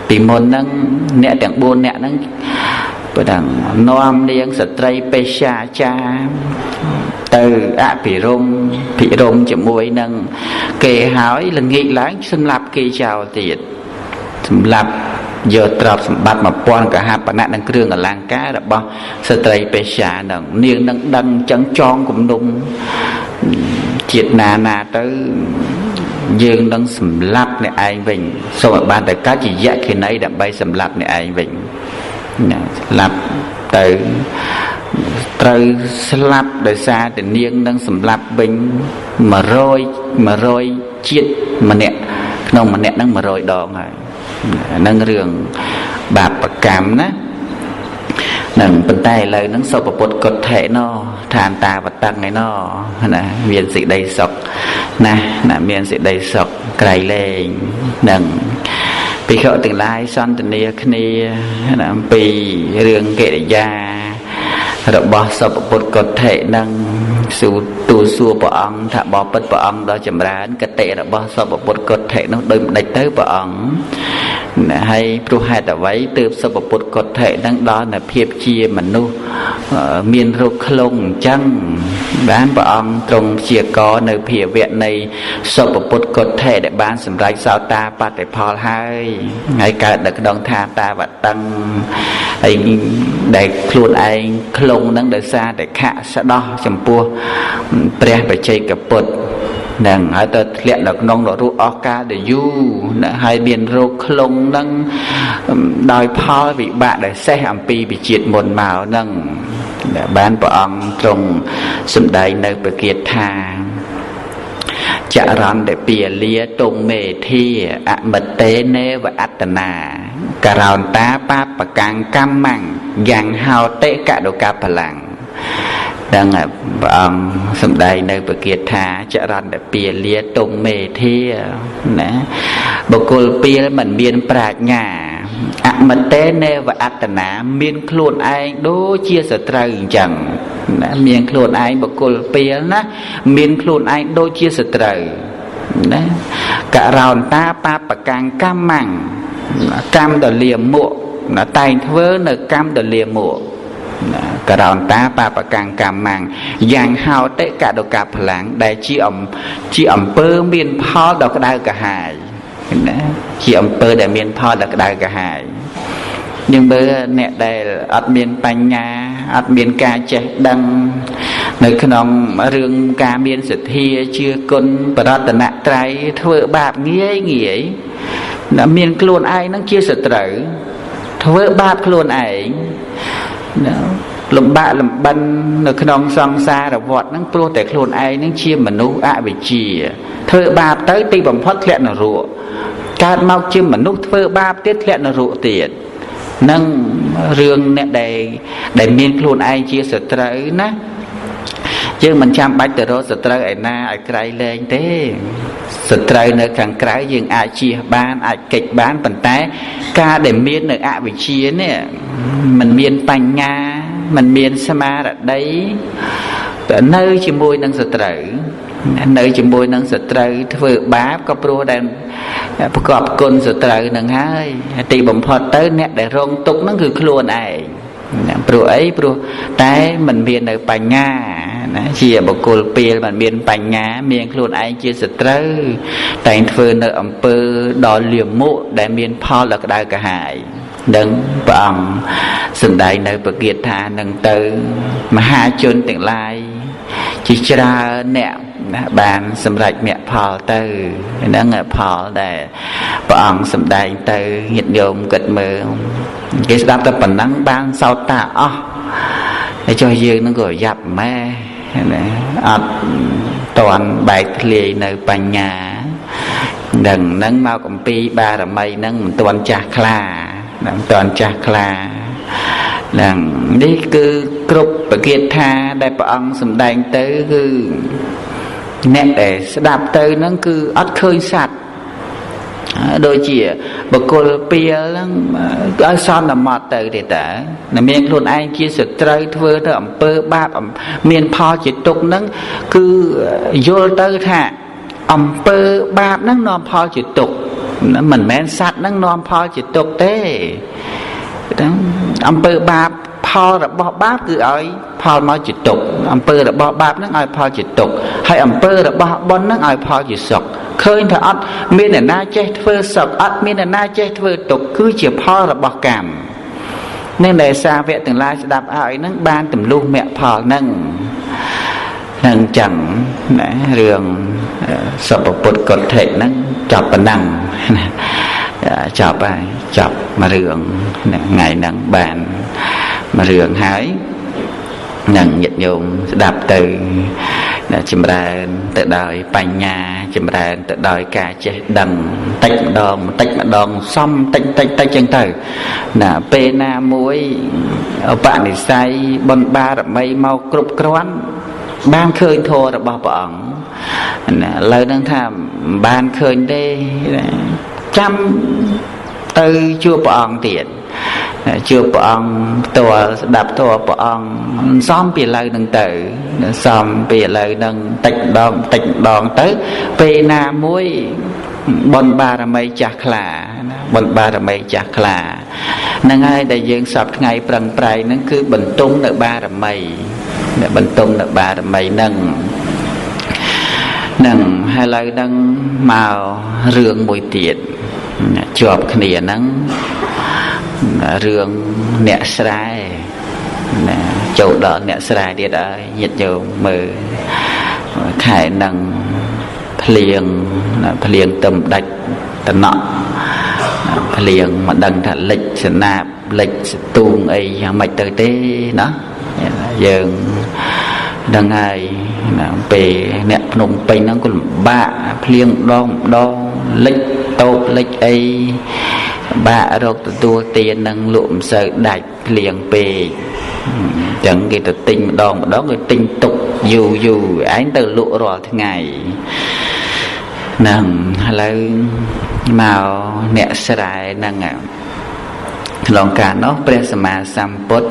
ពីមុនហ្នឹងអ្នកទាំង4អ្នកហ្នឹងបើដឹងនាំនាងស្ត្រីបេសាចាទៅអភិរមភិរមជាមួយនឹងគេហើយល្ងាចឡើងសម្លាប់គេចោលទៀតសម្លាប់យកទ្រព្យសម្បត្តិ1000កហបណៈនិងគ្រឿងអលង្ការរបស់ស្ត្រីបេសាហ្នឹងនាងនឹងដឹងចឹងចងគំនុំជាតិណាណាទៅយើងនឹងសម្លាប់អ្នកឯងវិញសូមឲ្យបានតែកើតជាយក្ខិនីដើម្បីសម្លាប់អ្នកឯងវិញណាស្លាប់ទៅត្រូវស្លាប់ដោយសារតែនាងនឹងសម្លាប់វិញ100ជាតិម្នាក់ក្នុងម្នាក់ហ្នឹង100ដងហើយហ្នឹងរឿងបាបកម្មណានឹងប៉ុន្តែឥឡូវហ្នឹងសុពពុទ្ធកុដ្ឋិណោឋានតាវតឹងឯណោណាមានសេចក្តីសុខណាស់ណាមានសេចក្តីសុខក្រៃលែងនឹងភិក្ខុទាំងឡាយសន្ទនាគ្នាណាអំពីរឿងកិរិយារបស់សុពពុទ្ធកុដ្ឋិនឹងស៊ូទូលសួរព្រះអង្គថាបបិទ្ធព្រះអង្គដ៏ចម្រើនគតិរបស់សុពពុទ្ធកុដ្ឋិនោះដូចម្ដេចទៅព្រះអង្គណាហើយព្រោះហេតុអ្វីទើបសុពពុទ្ធកុដ្ឋិនឹងដល់នៅភាពជាមនុស្សមានរោគខ្លងអញ្ចឹងបានព្រះអង្គទ្រង់ព្យាករនៅភាវៈនៃសុពពុទ្ធកុដ្ឋិដែលបានសម្រេចសោតាបតិផលហើយហើយកើតនៅក្នុងឋានតាវតឹងហើយដែលខ្លួនឯងខ្លងនឹងដោយសារតែខៈស្ដោះចំពោះព្រះបច្ចេកពុទ្ធនឹងហើយទៅធ្លាក់នៅក្នុងនរកអស់កាលដែលយូរណាហើយមានរោគខ្លងនឹងដោយផលវិបាកដែលសេះអំពីវិជាតិមុនមកនឹងបានព្រះអង្គទ្រង់សម្ដែងនៅប្រគាថាចរន្តពាលាតុងមេធាអមតេនេវអត្តនា ករោន្តាបាបកាំងកម្មੰយ៉ាងហោតិកដកបលាំងដឹងព្រះអង្គសំដែងនៅពគាថាចរន្តពាលាតុងមេធាណាបុគ្គលពាលមិនមានប្រាជ្ញាអមតេនេវអត្តនាមានខ្លួនឯងដូចជាសត្រូវអញ្ចឹងណាមានខ្លួនឯងបុគ្គលពាលណាមានខ្លួនឯងដូចជាសត្រូវណាករោន្តាបាបកាំងកម្មੰកម្មដ៏លាមកណាតែងធ្វើនៅកម្មដ៏លាមកករោន្តាបាបកាំងកម្មੰយ៉ាងហោតិកដកផលាំងដែលជាអំពើមានផលដ៏ក្តៅក្រហាយណាជាអំពើដែលមានផលដ៏ក្តៅក្រហាយយើងមើលអ្នកដែលអត់មានបញ្ញាអត់មានការចេះដឹងនៅក្នុងរឿងការមានសទ្ធាជឿគុណបរតនត្រ័យធ្វើបាបងាយងាយណាមានខ្លួនឯងនឹងជាសត្រូវធ្វើបាបខ្លួនឯងណាលំបាកលំបិននៅក្នុងសង្សារវដ្តហ្នឹងព្រោះតែខ្លួនឯងហ្នឹងជាមនុស្សអវិជ្ជាធ្វើបាបទៅទីបំផុតធ្លាក់នរកកើតមកជាមនុស្សធ្វើបាបទៀតធ្លាក់នរកទៀតនឹងរឿងអ្នកដែលមានខ្លួនឯងជាសត្រូវណាយើងមិនចាំបាច់ទៅរកសត្រូវឯណាឲ្យក្រៃលែងទេសត្រូវនៅខាងក្រៅយើងអាចជៀសបានអាចគេចបានប៉ុន្តែការដែលមាននៅអវិជ្ជានេះមិនមានបញ្ញាមិនមានស្មារតីនៅជាមួយនឹងសត្រូវនៅជាមួយនឹងសត្រូវធ្វើបាបក៏ព្រោះដែលប្រកបគុណសត្រូវនឹងហើយទីបំផុតទៅអ្នកដែលរងទុក្ខនឹងគឺខ្លួនឯងព្រោះអីព្រោះតែមិនមាននៅបញ្ញាណាជាបុគ្គលពាលមិនមានបញ្ញាមានខ្លួនឯងជាសត្រូវតែងធ្វើនៅអំពើដ៏លាមកដែលមានផលដ៏ក្តៅក្រហាយនឹងព្រះអង្គសម្ដែងនៅពគាថានឹងទៅមហាជនទាំងឡាយជាច្រើនអ្នកណាបានសម្រេចមគ្គផលទៅហ្នឹងផលដែលព្រះអង្គសម្ដែងទៅញាតិញោមគិតមើលគេស្ដាប់តែប៉ុណ្ណឹងបានសោតតាអស់ហើយចុះយើងហ្នឹងក៏យ៉ាប់ម៉ែណាអត់តន់បែកធ្លាយនៅបញ្ញានឹងហ្នឹងមកអំពីបារមីហ្នឹងមិនទាន់ចាស់ខ្លាមិនទាន់ចាស់ខ្លាហ្នឹងនេះគឺគ្រប់ពគាថាដែលព្រះអង្គសម្ដែងទៅគឺអ្នកដែលស្ដាប់ទៅហ្នឹងគឺអត់ឃើញសត្វដូចជាបុគ្គលពាលហ្នឹងឲ្យសន្មត់ទៅទេតើមានខ្លួនឯងជាសត្រូវធ្វើទៅអំពើបាបមានផលជាទុក្ខហ្នឹងគឺយល់ទៅថាអំពើបាបហ្នឹងនាំផលជាទុក្ខមិនមែនសត្វហ្នឹងនាំផលជាទុក្ខទេហ្នឹងអំពើបាបផលរបស់បាបគឺឲ្យផលមកជាទុក្ខអំពើរបស់បាបហ្នឹងឲ្យផលជាទុក្ខហើយអំពើរបស់បុណ្យហ្នឹងឲ្យផលជាសុខឃើញថាអត់មានអ្នកណាចេះធ្វើសុខអត់មានអ្នកណាចេះធ្វើទុក្ខគឺជាផលរបស់កម្មនឹងដែលសាវកទាំងឡាយស្ដាប់ហើយហ្នឹងបានទម្លុះមគ្គផលហ្នឹងនឹងចឹងណារឿងសពពុទ្ធកុដ្ឋិហ្នឹងចប់ប៉ុណ្ណឹងណាចប់ហើយចប់មួយរឿងថ្ងៃហ្នឹងបានមួយរឿងហើយនឹងញាតិញោមស្ដាប់ទៅចម្រើនទៅដោយបញ្ញាចម្រើនទៅដោយការចេះដឹងតិចម្ដងតិចម្ដងសំតិចតិចតិចចឹងទៅណាពេលណាមួយឧបនិស្ស័យបុណ្យបារមីមកគ្រប់គ្រាន់បានឃើញធម៌របស់ព្រះអង្គណាឥឡូវហ្នឹងថាមិនបានឃើញទេចាំទៅជួបព្រះអង្គទៀតជួបព្រះអង្គផ្ទាល់ស្ដាប់ធម៌ព្រះអង្គសំពីឥឡូវហ្នឹងទៅសំពីឥឡូវហ្នឹងតិចម្ដងតិចម្ដងទៅពេលណាមួយបុណ្យបារមីចាស់ខ្លាណាបុណ្យបារមីចាស់ខ្លាហ្នឹងហើយដែលយើងសពថ្ងៃប្រឹងប្រែងហ្នឹងគឺបន្ទុំនៅបារមីបន្ទុំនៅបារមីហ្នឹងហ្នឹងហើយឥឡូវហ្នឹងមករឿងមួយទៀតជាប់គ្នាហ្នឹងរឿងអ្នកស្រែណាចូលដល់អ្នកស្រែទៀតហើយញាតិញោមមើលខែហ្នឹងភ្លៀងណាភ្លៀងទឹមដាច់តំណក់ភ្លៀងមិនដឹងថាលិចសណាបលិចស្ទូងអីយ៉ាងម៉េចទៅទេណាយើងដឹងហើយណាពេលអ្នកភ្នំពេញហ្នឹងក៏លំបាកភ្លៀងម្ដងម្ដងលិចតូបលិចអី បាក់រកទទួលទាននឹងលក់មិនសូវដាច់ភ្លៀងពេកអញ្ចឹងគេទៅទិញម្ដងម្ដងគេទិញទុកយូរយូរឯងទៅលក់រាល់ថ្ងៃហ្នឹងឥឡូវមកអ្នកស្រែហ្នឹងក្នុងកាលនោះព្រះសម្មាសម្ពុទ្ធ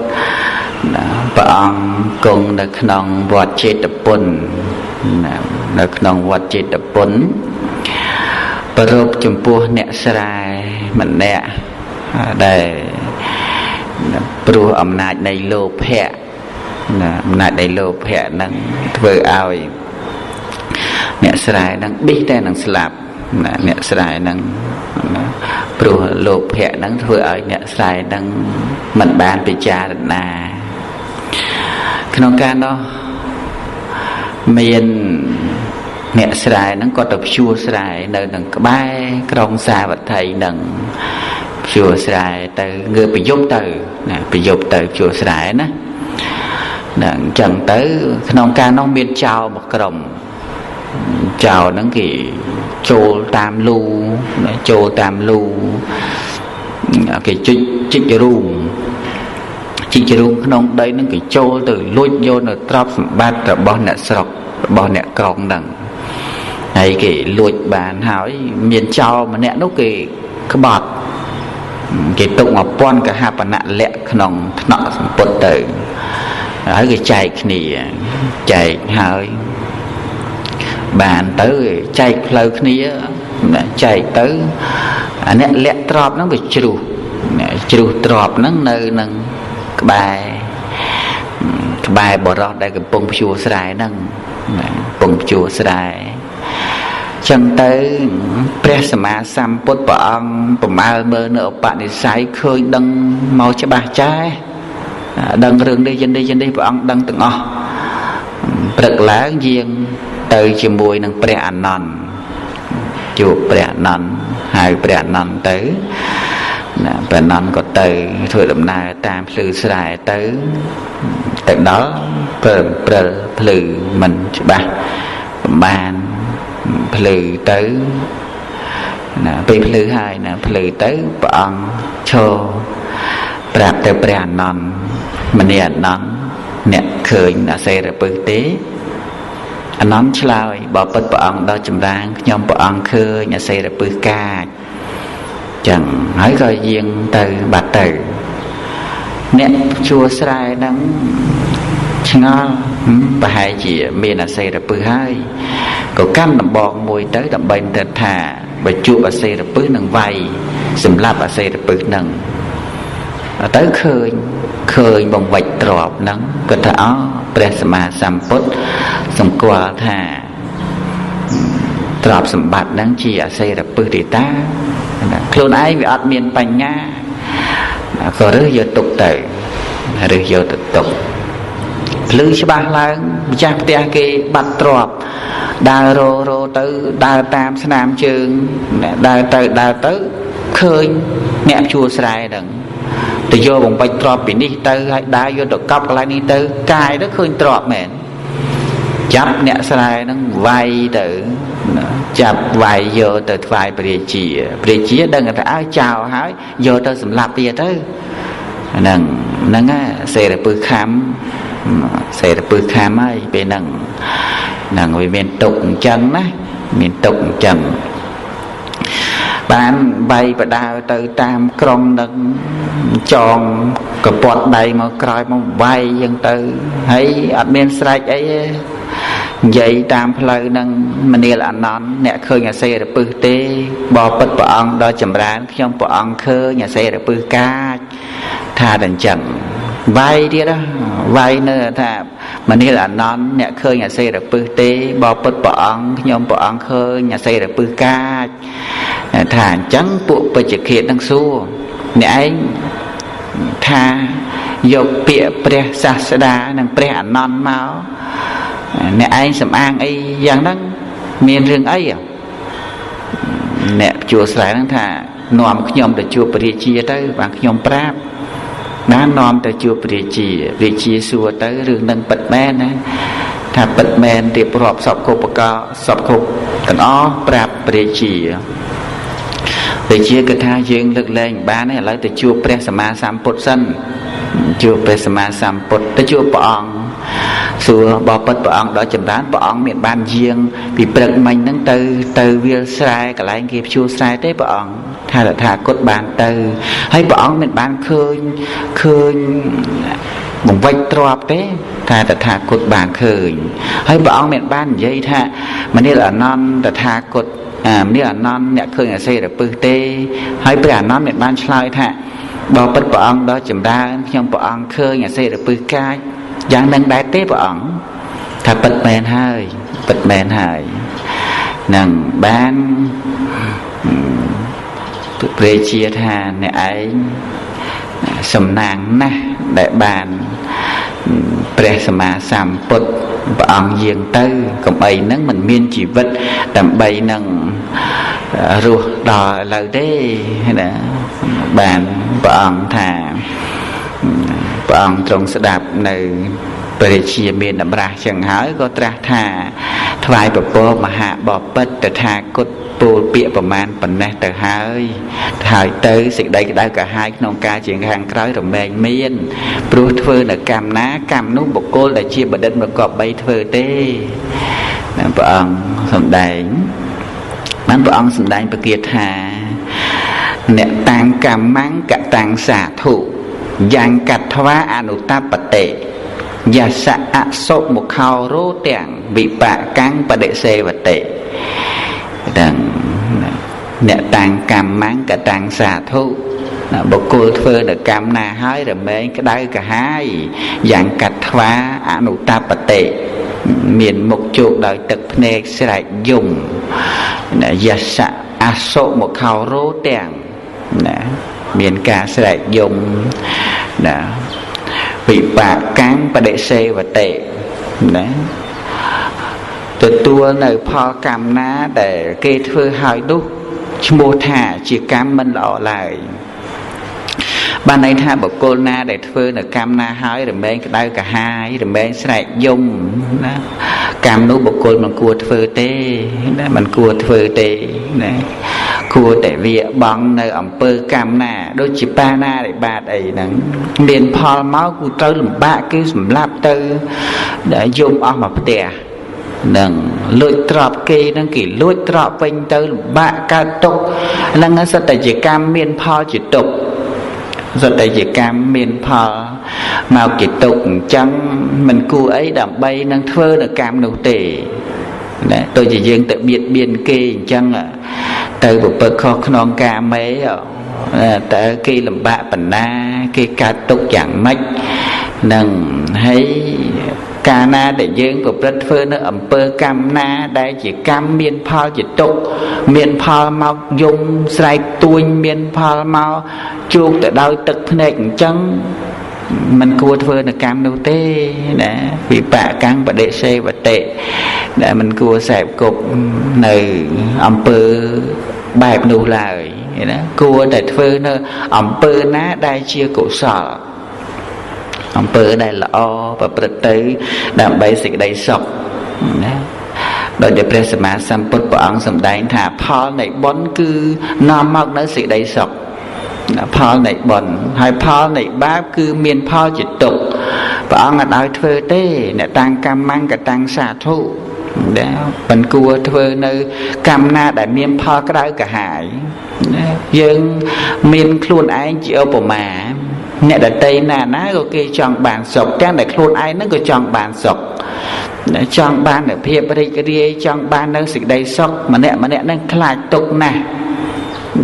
ព្រះអង្គគង់នៅក្នុងវត្តចេតពុននៅក្នុងវត្តចេតពុនប្រពចំពោះអ្នកស្រែម្នាក់ដែលព្រោះអំណាចនៃលោភៈណាអំណាចនៃលោភៈហ្នឹងធ្វើឲ្យអ្នកស្រែហ្នឹងប៊ិះតែនឹងស្លាប់ណាអ្នកស្រែហ្នឹងណាព្រោះលោភៈហ្នឹងធ្វើឲ្យអ្នកស្រែហ្នឹងមិនបានពិចារណាក្នុងការនោះមានអ្នកស្រែហ្នឹងគាត់ទៅភ្ជួរស្រែនៅនឹងក្បែរក្រុងសាវត្ថីហ្នឹងភ្ជួរស្រែទៅងើបប្រយប់ទៅណាប្រយប់ទៅភ្ជួរស្រែណាហ្នឹងអញ្ចឹងទៅក្នុងការនោះមានចោរមួយក្រុមចោរហ្នឹងគេចូលតាមលូចូលតាមលូគេជីកជីករូងជីករូងក្នុងដីហ្នឹងគេចូលទៅលួចយកនៅទ្រព្យសម្បត្តិរបស់អ្នកស្រុករបស់អ្នកក្រុងហ្នឹងហើយគេលួចបានហើយមានចោរម្នាក់នោះគេក្បត់គេទុក1000កហបណៈលក្ខក្នុងថ្នាក់សម្ពុតទៅហើយគេចែកគ្នាចែកហើយបានទៅចែកផ្លូវគ្នាចែកទៅអាអ្នកលាក់ទ្រព្យហ្នឹងវាជ្រុះជ្រុះទ្រព្យហ្នឹងនៅនឹងក្បែរក្បែរបរោះដែលកំពុងភ្ជួរស្រែហ្នឹងកំពុងភ្ជួរស្រែចឹងទៅព្រះសម្មាសម្ពុទ្ធព្រះអង្គប្រមើលមើលនៅឧបនិស្ស័យឃើញដឹងមកច្បាស់ចាស់ដឹងរឿងនេះយ៉ាងនេះយ៉ាងនេះព្រះអង្គដឹងទាំងអស់ព្រឹកឡើងយាងទៅជាមួយនឹងព្រះអានន្ទជួបព្រះអានន្ទហៅព្រះអានន្ទទៅណាព្រះអានន្ទក៏ទៅធ្វើដំណើរតាមភ្លឺស្រែទៅទៅដល់ព្រិលព្រិលភ្លឺមិនច្បាស់ប្របានភ្លឺទៅណាពេលភ្លឺហើយណាភ្លឺទៅព្រះអង្គឈរប្រាប់ទៅព្រះអានន្ទមនាអានន្ទអ្នកឃើញអាសេរពឹសទេអានន្ទឆ្លើយបើពិតព្រះអង្គដល់ចម្រាងខ្ញុំព្រះអង្គឃើញអាសេរពឹសកាចចឹងហើយក៏យាងទៅបាត់ទៅអ្នកជួស្រែហ្នឹងឆ្ងល់ប្រហែលជាមានអាសេរពឹសហើយក៏កាន់ដំបងមួយទៅដើម្បីទៅថាបើជួបអាសេរពឹសនឹងវាយសម្រាប់អាសេរពឹសហ្នឹងទៅឃើញបង្វិចទ្របហ្នឹងគាត់ថាអព្រះសម្មាសម្ពុទ្ធសម្គាល់ថាទ្រព្យសម្បត្តិហ្នឹងជាអាសេរពឹសទេតាខ្លួនឯងវាអត់មានបញ្ញាក៏រើសយកទុកទៅរើសយកទៅទុកភ្លឺច្បាស់ឡើងម្ចាស់ផ្ទះគេបាត់ទ្រព្យដើររោទៅដើរតាមស្នាមជើងដើរទៅដើរទៅឃើញអ្នកជួស្រែហ្នឹងទៅយកបំពេញទ្រព្យពីនេះទៅហើយដើរយកទៅកប់កន្លែងនេះទៅកាយទៅឃើញទ្រព្យមែនចាប់អ្នកស្រែហ្នឹងវាយទៅចាប់វាយយកទៅថ្វាយព្រះរាជាព្រះរាជាដឹងថាអើចោលហើយយកទៅសម្លាប់វាទៅហ្នឹងហ្នឹងសេរពឹសខំសេរពឹសខំហើយពេលហ្នឹងហ្នឹងវាមានទុកអញ្ចឹងណាមានទុកអញ្ចឹងបានបាយបដើទៅតាមក្រុងនឹងចងកពត់ដៃមកក្រោយមកវាយអញ្ចឹងទៅហើយអត់មានស្រែកអីទេនិយាយតាមផ្លូវនឹងមនាលអានន្ទអ្នកឃើញអាសេរពឹសទេបបិទ្ធព្រះអង្គដល់ចម្រើនខ្ញុំព្រះអង្គឃើញអាសេរពឹសកាចថាតែអញ្ចឹងវាយទៀតវាយនៅថាមនាលអានន្ទអ្នកឃើញអាសេរពឹសទេបបិទ្ធព្រះអង្គខ្ញុំព្រះអង្គឃើញអាសេរពឹសកាចថាអញ្ចឹងពួកបច្ចឃាតនឹងសួរអ្នកឯងថាយកពាក្យព្រះសាស្តានិងព្រះអានន្ទមកអ្នកឯងសំអាងអីយ៉ាងហ្នឹងមានរឿងអីអ្នកជួស្រែហ្នឹងថានាំខ្ញុំទៅជួបព្រះរាជាទៅបានខ្ញុំប្រាប់ណានាំទៅជួបព្រះរាជាព្រះរាជាសួរទៅរឿងនឹងពិតមែនណាថាពិតមែនរៀបរាប់សពគ្រប់ប្រការសពគ្រប់ទាំងអស់ប្រាប់ព្រះរាជាព្រះ ព្រះជាគិតថាយើងលើកលែងបានទេឥឡូវទៅជួបព្រះសម្មាសម្ពុទ្ធសិនជួបព្រះសម្មាសម្ពុទ្ធទៅជួបព្រះអង្គសួរបបិទ្ធព្រះអង្គដល់ចម្រើនព្រះអង្គមានបានយាងពីព្រឹកមិញហ្នឹងទៅទៅវាលស្រែកន្លែងគេភ្ជួរស្រែទេព្រះអង្គថាតថាគតបានទៅហើយព្រះអង្គមានបានឃើញឃើញបង្វិចទ្របទេថាតថាគតបានឃើញហើយព្រះអង្គមានបាននិយាយថាមនាលអនន្តតថាគតមនាលអនន្តអ្នកឃើញអសិរពឹសទេហើយព្រះអនន្តមានបានឆ្លើយថាបបិទ្ធព្រះអង្គដល់ចម្រើនខ្ញុំព្រះអង្គឃើញអសិរពឹសកាចយ៉ាងនឹងដែរទេព្រះអង្គថាពិតមែនហើយពិតមែនហើយនឹងបានព្រះជាថាអ្នកឯងសំណាងណាស់ដែលបានព្រះសម្មាសម្ពុទ្ធព្រះអង្គយាងទៅកុំអីហ្នឹងមិនមានជីវិតដើម្បីនឹងរស់ដល់ឥឡូវទេណាបានព្រះអង្គថាព្រះអង្គទ្រង់ស្ដាប់នៅព្រះជាមានតម្រាស់ចឹងហើយក៏ត្រាស់ថាថ្វាយពពមហាបពិតតថាគតពោលពាក្យប្រមាណប៉ុណ្ណេះទៅហើយហើយទៅសេចក្តីក្តៅក្រហាយក្នុងការជាខាងក្រោយរមែងមានព្រោះធ្វើនៅកម្មណាកម្មនោះបុគ្គលដែលជាបណ្ឌិតមកកប់បីធ្វើទេណាព្រះអង្គសម្ដែងបានព្រះអង្គសម្ដែងប្រគាថាអ្នកតាំងកម្មੰកតាំងសាធុយ៉ាងកត្វាអនុតបតិយសៈអសុមុខោរោទាំងវិបាកាំងបដិសេវតិទាំងអ្នកតាំងកម្មੰកតាំងសាធុបុគ្គលធ្វើនៅកម្មណាហើយរមែងក្តៅក្រហាយយ៉ាងកត្វាអនុតបតិមានមុខជោគដោយទឹកភ្នែកស្រែកយំយសៈអសុមុខោរោទាំងណាមានការស្រែកយំណាវិបាកាំងបដិសេវតិណាទទួលនៅផលកម្មណាដែលគេធ្វើហើយនោះឈ្មោះថាជាកម្មមិនល្អឡើយបានន័យថាបុគ្គលណាដែលធ្វើនៅកម្មណាហើយរមែងក្តៅក្រហាយរមែងស្រែកយំណាកម្មនោះបុគ្គលមិនគួរធ្វើទេណាមិនគួរធ្វើទេណាគួរតែវាបង់នៅអំពើកម្មណាដូចជាបាណារិបាតអីហ្នឹងមានផលមកគូត្រូវលំបាកគេសម្លាប់ទៅដែលយំអស់មកផ្ទះនឹងលួចទ្រព្យគេនឹងគេលួចទ្រព្យវិញទៅលំបាកកើតទុក្ខហ្នឹងសិតតែជាកម្មមានផលជាទុក្ខសិតតែជាកម្មមានផលមកជាទុក្ខអញ្ចឹងមិនគួរអីដើម្បីនឹងធ្វើនៅកម្មនោះទេណាដូចជាយើងទៅបៀតបៀនគេអញ្ចឹងទៅប្រព្រឹត្តខុសក្នុងកាមេតើគេលំបាកបណ្ណាគេកើតទុក្ខយ៉ាងម៉េចនឹងហើយកាលណាដែលយើងប្រព្រឹត្តធ្វើនៅអំពើកម្មណាដែលជាកម្មមានផលជាទុក្ខមានផលមកយំស្រែកទួញមានផលមកជោគទៅដោយទឹកភ្នែកអញ្ចឹងមិនគួរធ្វើនៅកម្មនោះទេណាវិបាកាំងបដិសេវតិដែលមិនគួរសេពគប់នៅអំពើបែបនោះឡើយណាគួរតែធ្វើនៅអំពើណាដែលជាកុសលអំពើដែលល្អប្រព្រឹត្តទៅដើម្បីសេចក្តីសុខណាដោយដែលព្រះសម្មាសម្ពុទ្ធព្រះអង្គសម្ដែងថាផលនៃបុណ្យគឺនាំមកនូវសេចក្តីសុខផលនៃបុណ្យហើយផលនៃបាបគឺមានផលជាទុក្ខព្រះអង្គអត់ឲ្យធ្វើទេអ្នកតាំងកម្មੰកតាំងសាធុដែលមិនគួរធ្វើនៅកម្មណាដែលមានផលក្តៅក្រហាយណាយើងមានខ្លួនឯងជាឧបមាអ្នកដតីណាណាក៏គេចង់បានសុខទាំងដែលខ្លួនឯងហ្នឹងក៏ចង់បានសុខចង់បាននូវភាពរីករាយចង់បាននៅសេចក្តីសុខម្នាក់ម្នាក់ហ្នឹងខ្លាចទុក្ខណាស់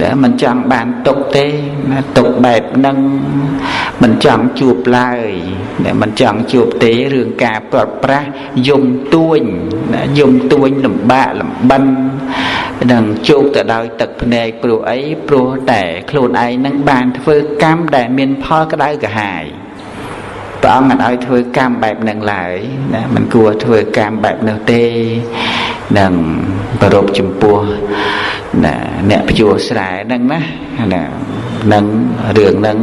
ដែលមិនចង់បានទុក្ខទេណាទុក្ខបែបហ្នឹងមិនចង់ជួបឡើយដែលមិនចង់ជួបទេរឿងការប្រត់ប្រាស់យំទួញណាយំទួញលំបាកលំបិននឹងជោគទៅដោយទឹកភ្នែកព្រោះអីព្រោះតែខ្លួនឯងនឹងបានធ្វើកម្មដែលមានផលក្តៅក្រហាយព្រះអង្គមិនឲ្យធ្វើកម្មបែបហ្នឹងឡើយណាមិនគួរធ្វើកម្មបែបនោះទេនឹងប្រពចំពោះណាអ្នកភ្ជួរស្រែហ្នឹងណាណានឹងរឿងហ្នឹង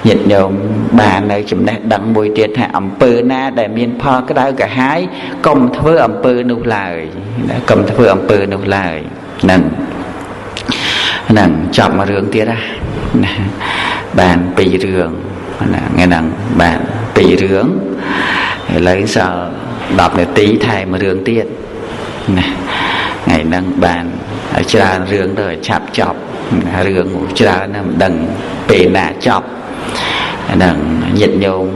ញាតិញោមបាននៅចំណេះដឹងមួយទៀតថាអំពើណាដែលមានផលក្តៅក្រហាយកុំធ្វើអំពើនោះឡើយណាកុំធ្វើអំពើនោះឡើយហ្នឹង ហ្នឹងចប់មួយរឿងទៀតណាបានពីររឿងណាថ្ងៃហ្នឹងបានពីររឿងឥឡូវសល់10នាទីថែមរឿងទៀតណាថ្ងៃហ្នឹងបានច្រើនរឿងទៅឆាប់ចប់រឿងច្រើនណាស់មិនដឹងពេលណាចប់ហ្នឹងញាតិញោម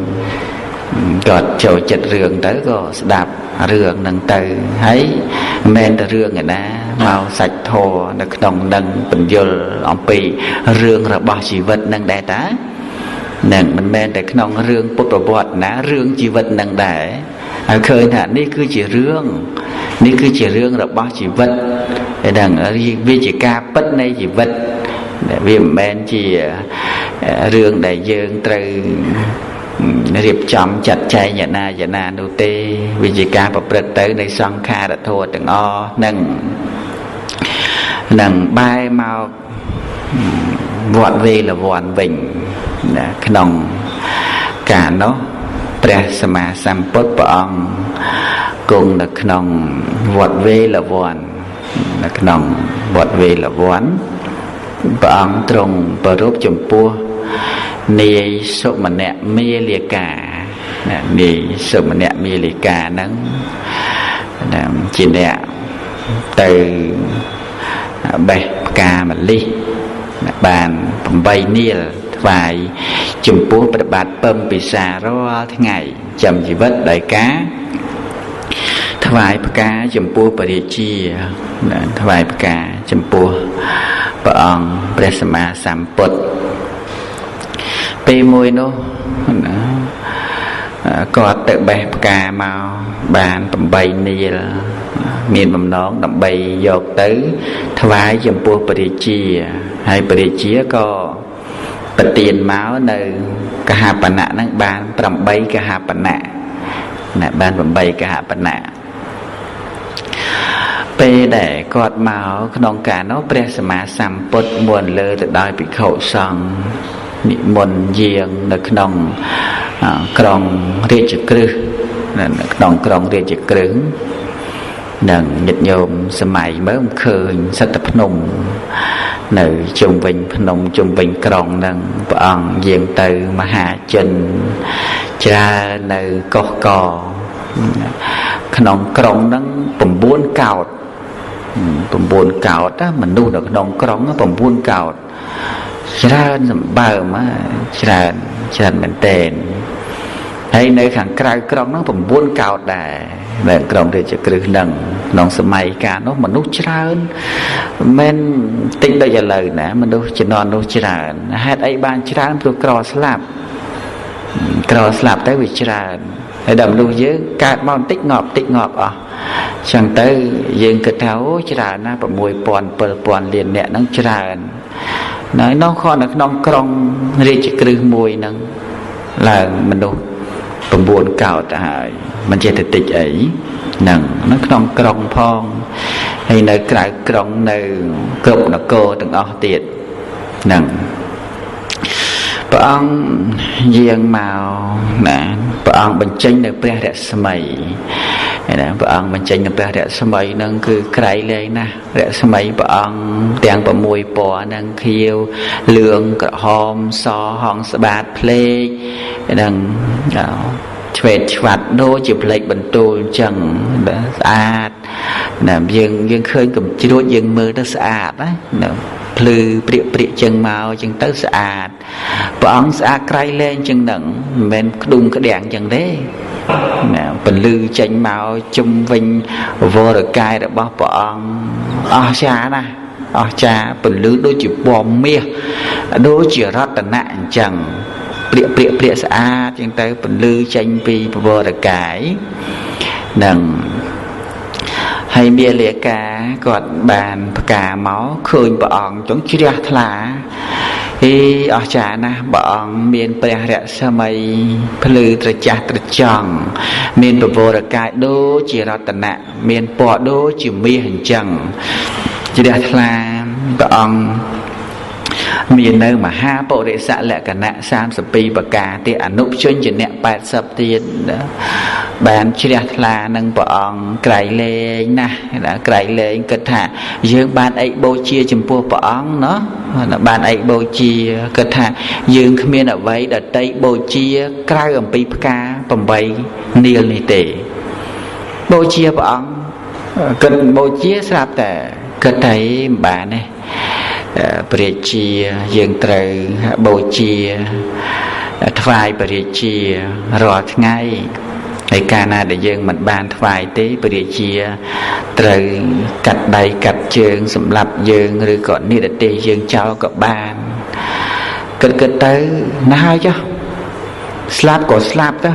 គាត់ចូលចិត្តរឿងទៅក៏ស្ដាប់រឿងហ្នឹងទៅហើយមិនមែនតែរឿងឯណាមកសាច់ធម៌នៅក្នុងនឹងបញ្យលអំពីរឿងរបស់ជីវិតហ្នឹងដែរតានឹងមិនមែនតែក្នុងរឿងពុទ្ធប្រវត្តិណារឿងជីវិតហ្នឹងដែរហើយឃើញថានេះគឺជារឿងនេះគឺជារឿងរបស់ជីវិតហើយហ្នឹងវាជាការពិតនៃជីវិតវាមិនមែនជារឿងដែលយើងត្រូវរៀបចំចាត់ចែងយ៉ាងណាយ៉ាងណានោះទេវាជាការប្រព្រឹត្តទៅនៃសង្ខារធម៌ទាំងអស់នឹងនឹងបែរមកវត្តវេលវ័នវិញណាក្នុងកាលនោះព្រះសម្មាសម្ពុទ្ធព្រះអង្គគង់នៅក្នុងវត្តវេលវ័ននៅក្នុងវត្តវេលវ័នព្រះអង្គទ្រង់ប្ររពចំពោះនាយសុមនៈមាលិកាណានាយសុមនៈមាលិកាហ្នឹងណាជាអ្នកទៅបេះផ្កាម្លិះបាន8នាលថ្វាយចំពោះព្រះបាទពឹមពិសារាល់ថ្ងៃចាំជីវិតដោយការថ្វាយផ្កាចំពោះព្រះរាជាថ្វាយផ្កាចំពោះព្រះអង្គព្រះសម្មាសម្ពុទ្ធពេលមួយនោះណាគាត់ទៅបេះផ្កាមកបាន8នាលមានបំណងដើម្បីយកទៅថ្វាយចំពោះព្រះរាជាហើយព្រះរាជាក៏ប្រទានមកនៅកហបណៈហ្នឹងបាន8កហបណៈណាបាន8កហបណៈពេលដែលគាត់មកក្នុងកាលនោះព្រះសម្មាសម្ពុទ្ធមុនលើទៅដោយភិក្ខុសង្ឃនិមន្តយាងនៅក្នុងក្រុងរាជក្រឹសនៅក្នុងក្រុងរាជក្រឹសនឹងញាតិញោមសម័យមើលឃើញសិទ្ធិភ្នំនៅជុំវិញភ្នំជុំវិញក្រុងនឹងព្រះអង្គយាងទៅមហាជនច្រើននៅកោះកក្នុងក្រុងនឹង9កោដ9កោដណាមនុស្សនៅក្នុងក្រុង9កោដច្រើនសម្បើមច្រើនច្រើនមែនទែនហើយនៅខាងក្រៅក្រុងហ្នឹង9កោដដែរនៅក្រុងរាជក្រឹសហ្នឹងក្នុងសម័យកាលនោះមនុស្សច្រើនមិនតិចដូចឥឡូវណាមនុស្សជំនាន់នោះច្រើនហេតុអីបានច្រើនព្រោះក្រស្លាប់ក្រស្លាប់ទៅវាច្រើនហើយដល់មនុស្សយើងកើតមកបន្តិចងាប់តិចងាប់អស់ចឹងទៅយើងគិតថាអូច្រើនណាស់6000 7000លានអ្នកហ្នឹងច្រើននៅនោះខនៅក្នុងក្រុងរាជក្រឹសមួយហ្នឹងឡើងមនុស្ស9កោដទៅហើយមិនចេះតែតិចអីហ្នឹងនៅក្នុងក្រុងផងហើយនៅក្រៅក្រុងនៅគ្រប់នគរទាំងអស់ទៀតហ្នឹងព្រះអង្គយាងមកណាព្រះអង្គបញ្ចេញនៅព្រះរស្មីណាព្រះអង្គបញ្ចេញនៅព្រះរស្មីហ្នឹងគឺក្រៃលែងណាស់រស្មីព្រះអង្គទាំង6ពណ៌ហ្នឹងខៀវលឿងក្រហមសហងស្បាតភ្លេកហ្នឹងឆ្វេតឆ្វាត់ដូចជាផ្លេកបន្ទូលអញ្ចឹងបាទស្អាតណាយើងឃើញកំជ្រួចយើងមើលទៅស្អាតណាភ្លឺព្រាកព្រាកចឹងមកចឹងទៅស្អាតព្រះអង្គស្អាតក្រៃលែងចឹងហ្នឹងមិនមែនក្ដុំក្ដាំងចឹងទេណាពលឺចេញមកជុំវិញវរកាយរបស់ព្រះអង្គអស្ចារ្យណាស់អស្ចារ្យពលឺដូចជាពណ៌មាសដូចជារតនៈអញ្ចឹងព្រាកព្រាកព្រាកស្អាតចឹងទៅពលឺចេញពីវរកាយនឹងហើយមាលិកាគាត់បានផ្កាមកឃើញព្រះអង្គចង់ជ្រះថ្លាហេអស្ចារ្យណាស់ព្រះអង្គមានព្រះរស្មីភ្លឺត្រចះត្រចង់មានពវរកាយដូចជារតនៈមានពណ៌ដូចជាមាសអញ្ចឹងជ្រះថ្លាព្រះអង្គមាននៅមហាពុរិសលក្ខណៈ32ប្រការទៀតអនុព្យញ្ជនៈ80ទៀត បានជ្រះថ្លានឹងព្រះអង្គក្រៃលែងណាស់ក្រៃលែងគិតថាយើងបានអីបូជាចំពោះព្រះអង្គណោះបានអីបូជាគិតថាយើងគ្មានអ្វីដតីបូជាក្រៅអំពីផ្កា8នាលនេះទេបូជាព្រះអង្គគិតបូជាស្រាប់តែគិតតែមិនបានទេព្រះជាយើងត្រូវបូជាថ្វាយព្រះជារាល់ថ្ងៃហើយកាលណាដែលយើងមិនបានថ្វាយទេព្រះជាត្រូវកាត់ដៃកាត់ជើងសម្លាប់យើងឬក៏និរទេសយើងចោលក៏បានគិតទៅណាស់ហើយចុះស្លាប់ក៏ស្លាប់ទៅ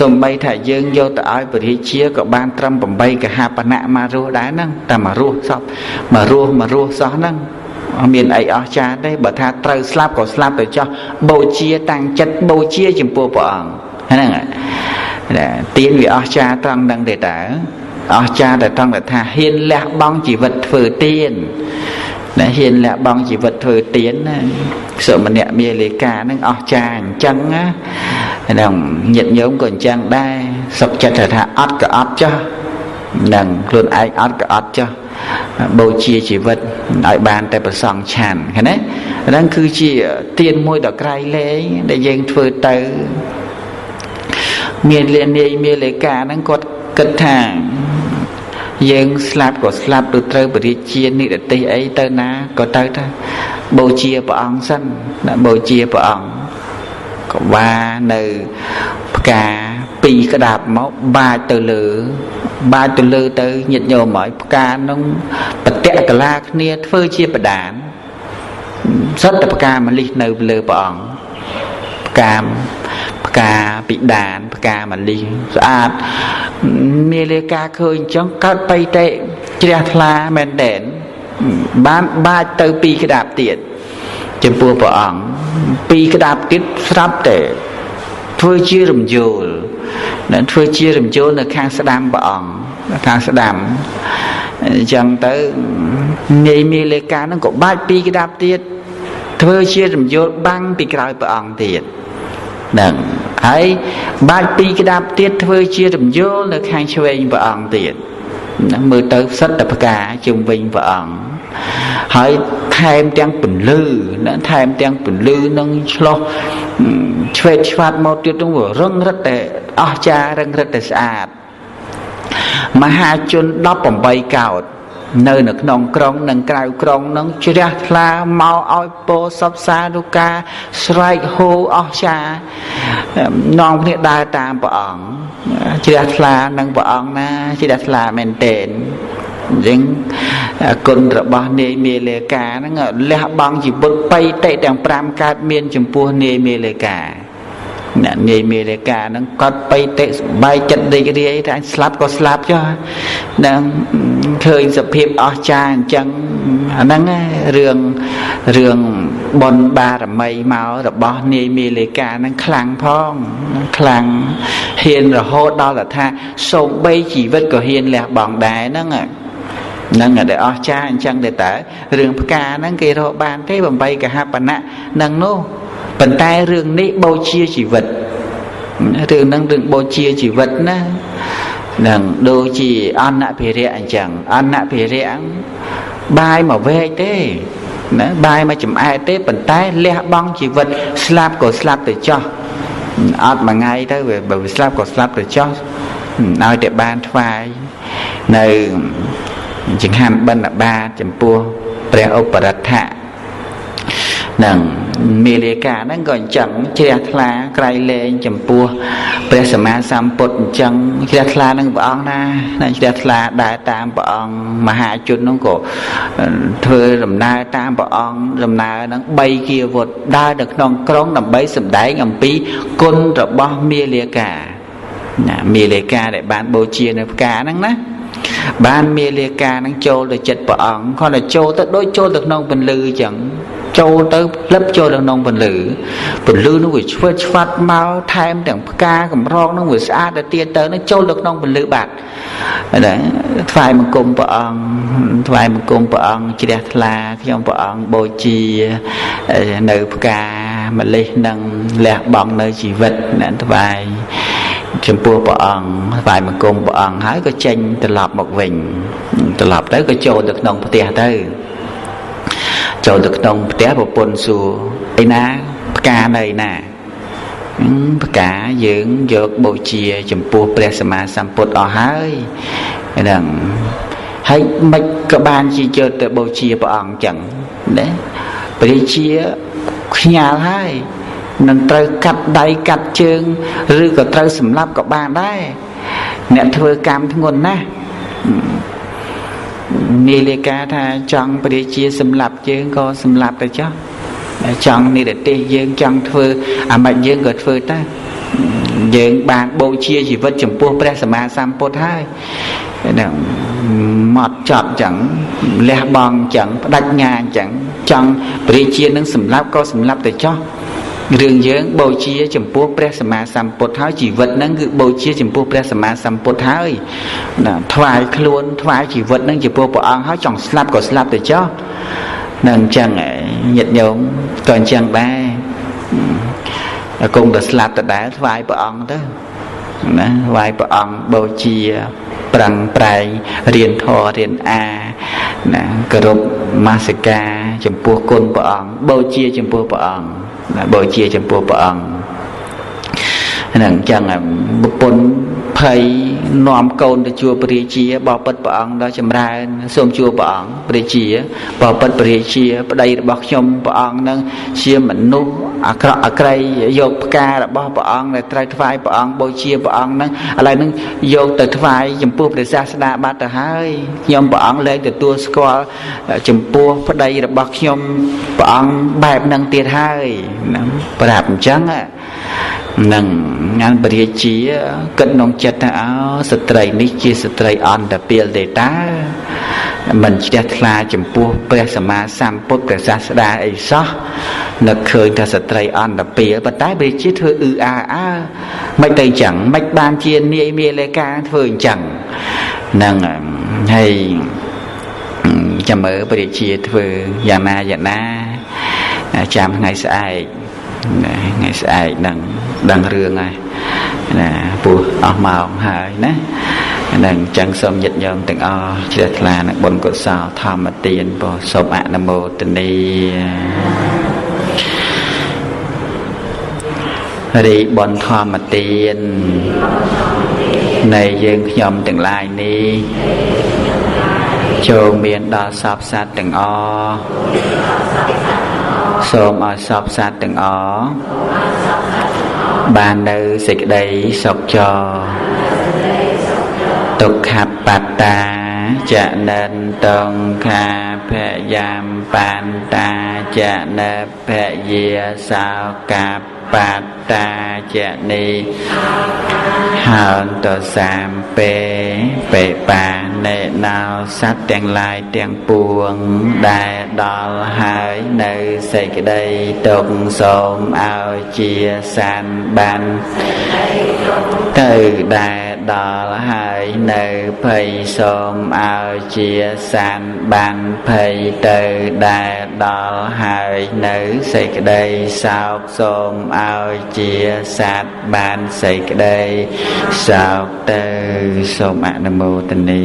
សំបីថាយើងយកទៅឲ្យព្រះជាក៏បានត្រឹម8កហបណៈមករស់ដែរហ្នឹងតែមករស់សោះមករស់សោះហ្នឹងមានអីអស្ចារ្យទេបើថាត្រូវស្លាប់ក៏ស្លាប់ទៅចោះបូជាតាំងចិត្តបូជាចំពោះព្រះអង្គហ្នឹងទៀនវាអស្ចារ្យត្រង់ហ្នឹងទេតើអស្ចារ្យតែត្រង់ថាហ៊ានលះបង់ជីវិតធ្វើទៀនណាហ៊ានលះបង់ជីវិតធ្វើទៀនណាសុមនៈមាលេកាហ្នឹងអស្ចារ្យអញ្ចឹងណាហ្នឹងញាតិញោមក៏អញ្ចឹងដែរសុខចិត្តថាអត់ក៏អត់ចុះហ្នឹងខ្លួនឯងអត់ក៏អត់ចុះបូជាជីវិតឲ្យបានតែប្រសងឆាន់ឃើញទេហ្នឹងគឺជាទៀនមួយដ៏ក្រៃលែងដែលយើងធ្វើទៅមានលានាយមាលេកាហ្នឹងគាត់គិតថាយើងស្លាប់ក៏ស្លាប់ឬត្រូវបរិជានិរទេសអីទៅណាក៏ទៅទៅបូជាព្រះអង្គសិនណាបូជាព្រះអង្គក៏វានៅផ្កាពីរក្តាប់មកបាចទៅលើបាចទៅលើទៅញាតិញោមហើយផ្កានឹងបតៈកលាគ្នាធ្វើជាប្រដានសុទ្ធតែផ្កាម្លិះនៅលើព្រះអង្គផ្កាពិដានផ្កាម្លិះស្អាតមាលេកាឃើញអញ្ចឹងកើតបៃតិជ្រះថ្លាមែនទែនបានបាចទៅពីរក្តាប់ទៀតចំពោះព្រះអង្គពីរក្តាប់ទៀតស្រាប់តែធ្វើជារំយោលណាធ្វើជារំយោលនៅខាងស្ដាំព្រះអង្គខាងស្ដាំអញ្ចឹងទៅនាយមាលេកាហ្នឹងក៏បាចពីរក្តាប់ទៀតធ្វើជារំយោលបាំងពីក្រោយព្រះអង្គទៀតហ្នឹងហើយបាចពីរក្តាប់ទៀតធ្វើជារំយោលនៅខាងឆ្វេងព្រះអង្គទៀតហ្នឹងមើលទៅសិតតែផ្កាជុំវិញព្រះអង្គហើយថែមទាំងពន្លឺណាថែមទាំងពន្លឺនឹងឆ្លោះឆ្វេតឆ្វាត់មកទៀតនោះរឹងរិតតែអស្ចារ្យរឹងរិតតែស្អាតមហាជន18កោដនៅក្នុងក្រុងនិងក្រៅក្រុងនឹងជ្រះថ្លាមកឲ្យពោសពសានុការស្រែកហូអស្ចារ្យនាំគ្នាដើរតាមព្រះអង្គជ្រះថ្លានឹងព្រះអង្គណាជ្រះថ្លាមែនទែនអញ្ចឹងគុណរបស់នាយមាលេកាហ្នឹងលះបង់ជីវិតបៃតិទាំង5កើតមានចំពោះនាយមាលេកាអ្នកនាយមាលេកាហ្នឹងគាត់បៃតិសប្បាយចិត្តរីករាយថាស្លាប់ក៏ស្លាប់ចុះហ្នឹងឃើញសភាពអស្ចារ្យអញ្ចឹងអាហ្នឹងរឿងបុណ្យបារមីមករបស់នាយមាលេកាហ្នឹងខ្លាំងផងខ្លាំងហ៊ានរហូតដល់ថាសូម្បីជីវិតក៏ហ៊ានលះបង់ដែរហ្នឹងហ្នឹងដែលអស្ចារ្យអញ្ចឹងទេតើរឿងផ្កាហ្នឹងគេរកបានទេ8កហបណៈហ្នឹងនោះប៉ុន្តែរឿងនេះបូជាជីវិតរឿងហ្នឹងរឿងបូជាជីវិតណាហ្នឹងដូចជាអនភិរៈអញ្ចឹងអនភិរៈបាយមកវែកទេណាបាយមកចំអែតទេប៉ុន្តែលះបង់ជីវិតស្លាប់ក៏ស្លាប់ទៅចោះអត់មួយថ្ងៃទៅបើស្លាប់ក៏ស្លាប់ទៅចោះឲ្យតែបានថ្វាយនៅចង្ហាន់បិណ្ឌបាតចំពោះព្រះឧបរដ្ឋៈនឹងមាលេកាហ្នឹងក៏អញ្ចឹងជ្រះថ្លាក្រៃលែងចំពោះព្រះសម្មាសម្ពុទ្ធអញ្ចឹងជ្រះថ្លានឹងព្រះអង្គណាជ្រះថ្លាដើរតាមព្រះអង្គមហាជនហ្នឹងក៏ធ្វើដំណើរតាមព្រះអង្គដំណើរហ្នឹង3គាវុធដើរនៅក្នុងក្រុងដើម្បីសម្ដែងអំពីគុណរបស់មាលេកាណាមាលេកាដែលបានបូជានៅផ្កាហ្នឹងណាបានមាលេកាហ្នឹងចូលទៅចិត្តព្រះអង្គគ្រាន់តែចូលទៅដូចចូលទៅក្នុងពន្លឺអញ្ចឹងចូលទៅផ្លឹបចូលទៅក្នុងពន្លឺនោះវាឆ្វេតឆ្វាត់មកថែមទាំងផ្កាកម្រងនោះវាស្អាតទៅទៀតទៅនឹងចូលទៅក្នុងពន្លឺបាត់ហ្នឹងថ្វាយបង្គំព្រះអង្គថ្វាយបង្គំព្រះអង្គជ្រះថ្លាខ្ញុំព្រះអង្គបូជានៅផ្កាម្លិះនឹងលះបង់នៅជីវិតណាថ្វាយ ចំពោះព្រះអង្គថ្វាយបង្គំព្រះអង្គហើយក៏ចេញត្រឡប់មកវិញត្រឡប់ទៅក៏ចូលទៅក្នុងផ្ទះទៅចូលទៅក្នុងផ្ទះប្រពន្ធសួរឯណាផ្កានៅឯណាផ្កាយើងយកបូជាចំពោះព្រះសម្មាសម្ពុទ្ធអស់ហើយហ្នឹងហើយមិនក៏បានជាយកទៅបូជាព្រះអង្គចឹងណាព្រះជាខ្ញាល់ហើយនឹងត្រូវកាត់ដៃកាត់ជើងឬក៏ត្រូវសម្លាប់ក៏បានដែរអ្នកធ្វើកម្មធ្ងន់ណាស់នាយលេខាថាចង់ព្រះជាសម្លាប់ជើងក៏សម្លាប់ទៅចុះចង់និរទេសយើងចង់ធ្វើអាម៉េចយើងក៏ធ្វើទៅយើងបានបូជាជីវិតចំពោះព្រះសម្មាសម្ពុទ្ធហើយហ្នឹងមកចត់ចឹងលះបង់ចឹងបដិញ្ញាចឹងចង់ព្រះជានឹងសម្លាប់ក៏សម្លាប់ទៅចុះរឿងយើងបូជាចំពោះព្រះសម្មាសម្ពុទ្ធហើយជីវិតហ្នឹងគឺបូជាចំពោះព្រះសម្មាសម្ពុទ្ធហើយណាថ្វាយខ្លួនថ្វាយជីវិតហ្នឹងចំពោះព្រះអង្គហើយចង់ស្លាប់ក៏ស្លាប់ទៅចុះនឹងអញ្ចឹងញាតិញោមក៏អញ្ចឹងដែរគង់តែស្លាប់ដដែលថ្វាយព្រះអង្គទៅណាថ្វាយព្រះអង្គបូជាប្រឹងប្រែងរៀនធម៌រៀនអាណាគោរពមាសិកាចំពោះគុណព្រះអង្គបូជាចំពោះព្រះអង្គណាបូជាចំពោះព្រះអង្គហ្នឹងអញ្ចឹងប្រពន្ធភ័យនាំកូនទៅជួបព្រះរាជាបបិទ្ធព្រះអង្គដល់ចម្រើនសូមជួបព្រះអង្គព្រះរាជាបបិទ្ធព្រះរាជាប្តីរបស់ខ្ញុំព្រះអង្គនឹងជាមនុស្សអាក្រក់អាក្រីយកផ្ការបស់ព្រះអង្គដែលត្រូវថ្វាយព្រះអង្គបូជាព្រះអង្គហ្នឹងឥឡូវហ្នឹងយកទៅថ្វាយចំពោះព្រះសាស្តាបាត់ទៅហើយខ្ញុំព្រះអង្គលែងទទួលស្គាល់ចំពោះប្តីរបស់ខ្ញុំព្រះអង្គបែបហ្នឹងទៀតហើយហ្នឹងប្រាប់អញ្ចឹងនឹងងានព្រះរាជាគិតក្នុងចិត្តថាអោស្ត្រីនេះជាស្ត្រីអន្តពាលទេតាមិនជ្រះថ្លាចំពោះព្រះសម្មាសម្ពុទ្ធព្រះសាស្តាអីសោះនឹកឃើញថាស្ត្រីអន្តពាលប៉ុន្តែព្រះរាជាធ្វើអ៊ឺអើអើមិនទៅអញ្ចឹងមិនបានជានាយមេលេកាធ្វើអញ្ចឹងហ្នឹងហើយចាំមើលព្រះរាជាធ្វើយ៉ាងណាយ៉ាងណាចាំថ្ងៃស្អែកថ្ងៃស្អែកហ្នឹងដឹងរឿងហើយណាពោះអស់ម៉ោងហើយណាហ្នឹងអញ្ចឹងសូមញាតិញោមទាំងអស់ជ្រះថ្លានឹងបុណ្យកុសលធម្មទានពោសូមអនុមោទនារីបុណ្យធម្មទាននៃយើងខ្ញុំទាំងឡាយនេះចូលមានដល់សព្វសត្វទាំងអស់សូមឲ្យសព្វសត្វទាំងអស់បាននៅសេចក្តីសុខចរទុក្ខបត្តាចនិនតងខាភយាមបានតាចនិភយាសោកាបត្តាចនីហោនតសាមពេបេបានេណោសត្វទាំងឡាយទាំងពួងដែលដល់ហើយនៅសេចក្តីទុក្ខសូមឲ្យជាសានបានទៅដែលដល់ហើយនៅភ័យសូមឲ្យជាសានបានភ័យទៅដែលដល់ហើយនៅសេចក្តីសោកសូមឲ្យជាសត្វបានសេចក្តីសោកទៅសូមអនុមោទនា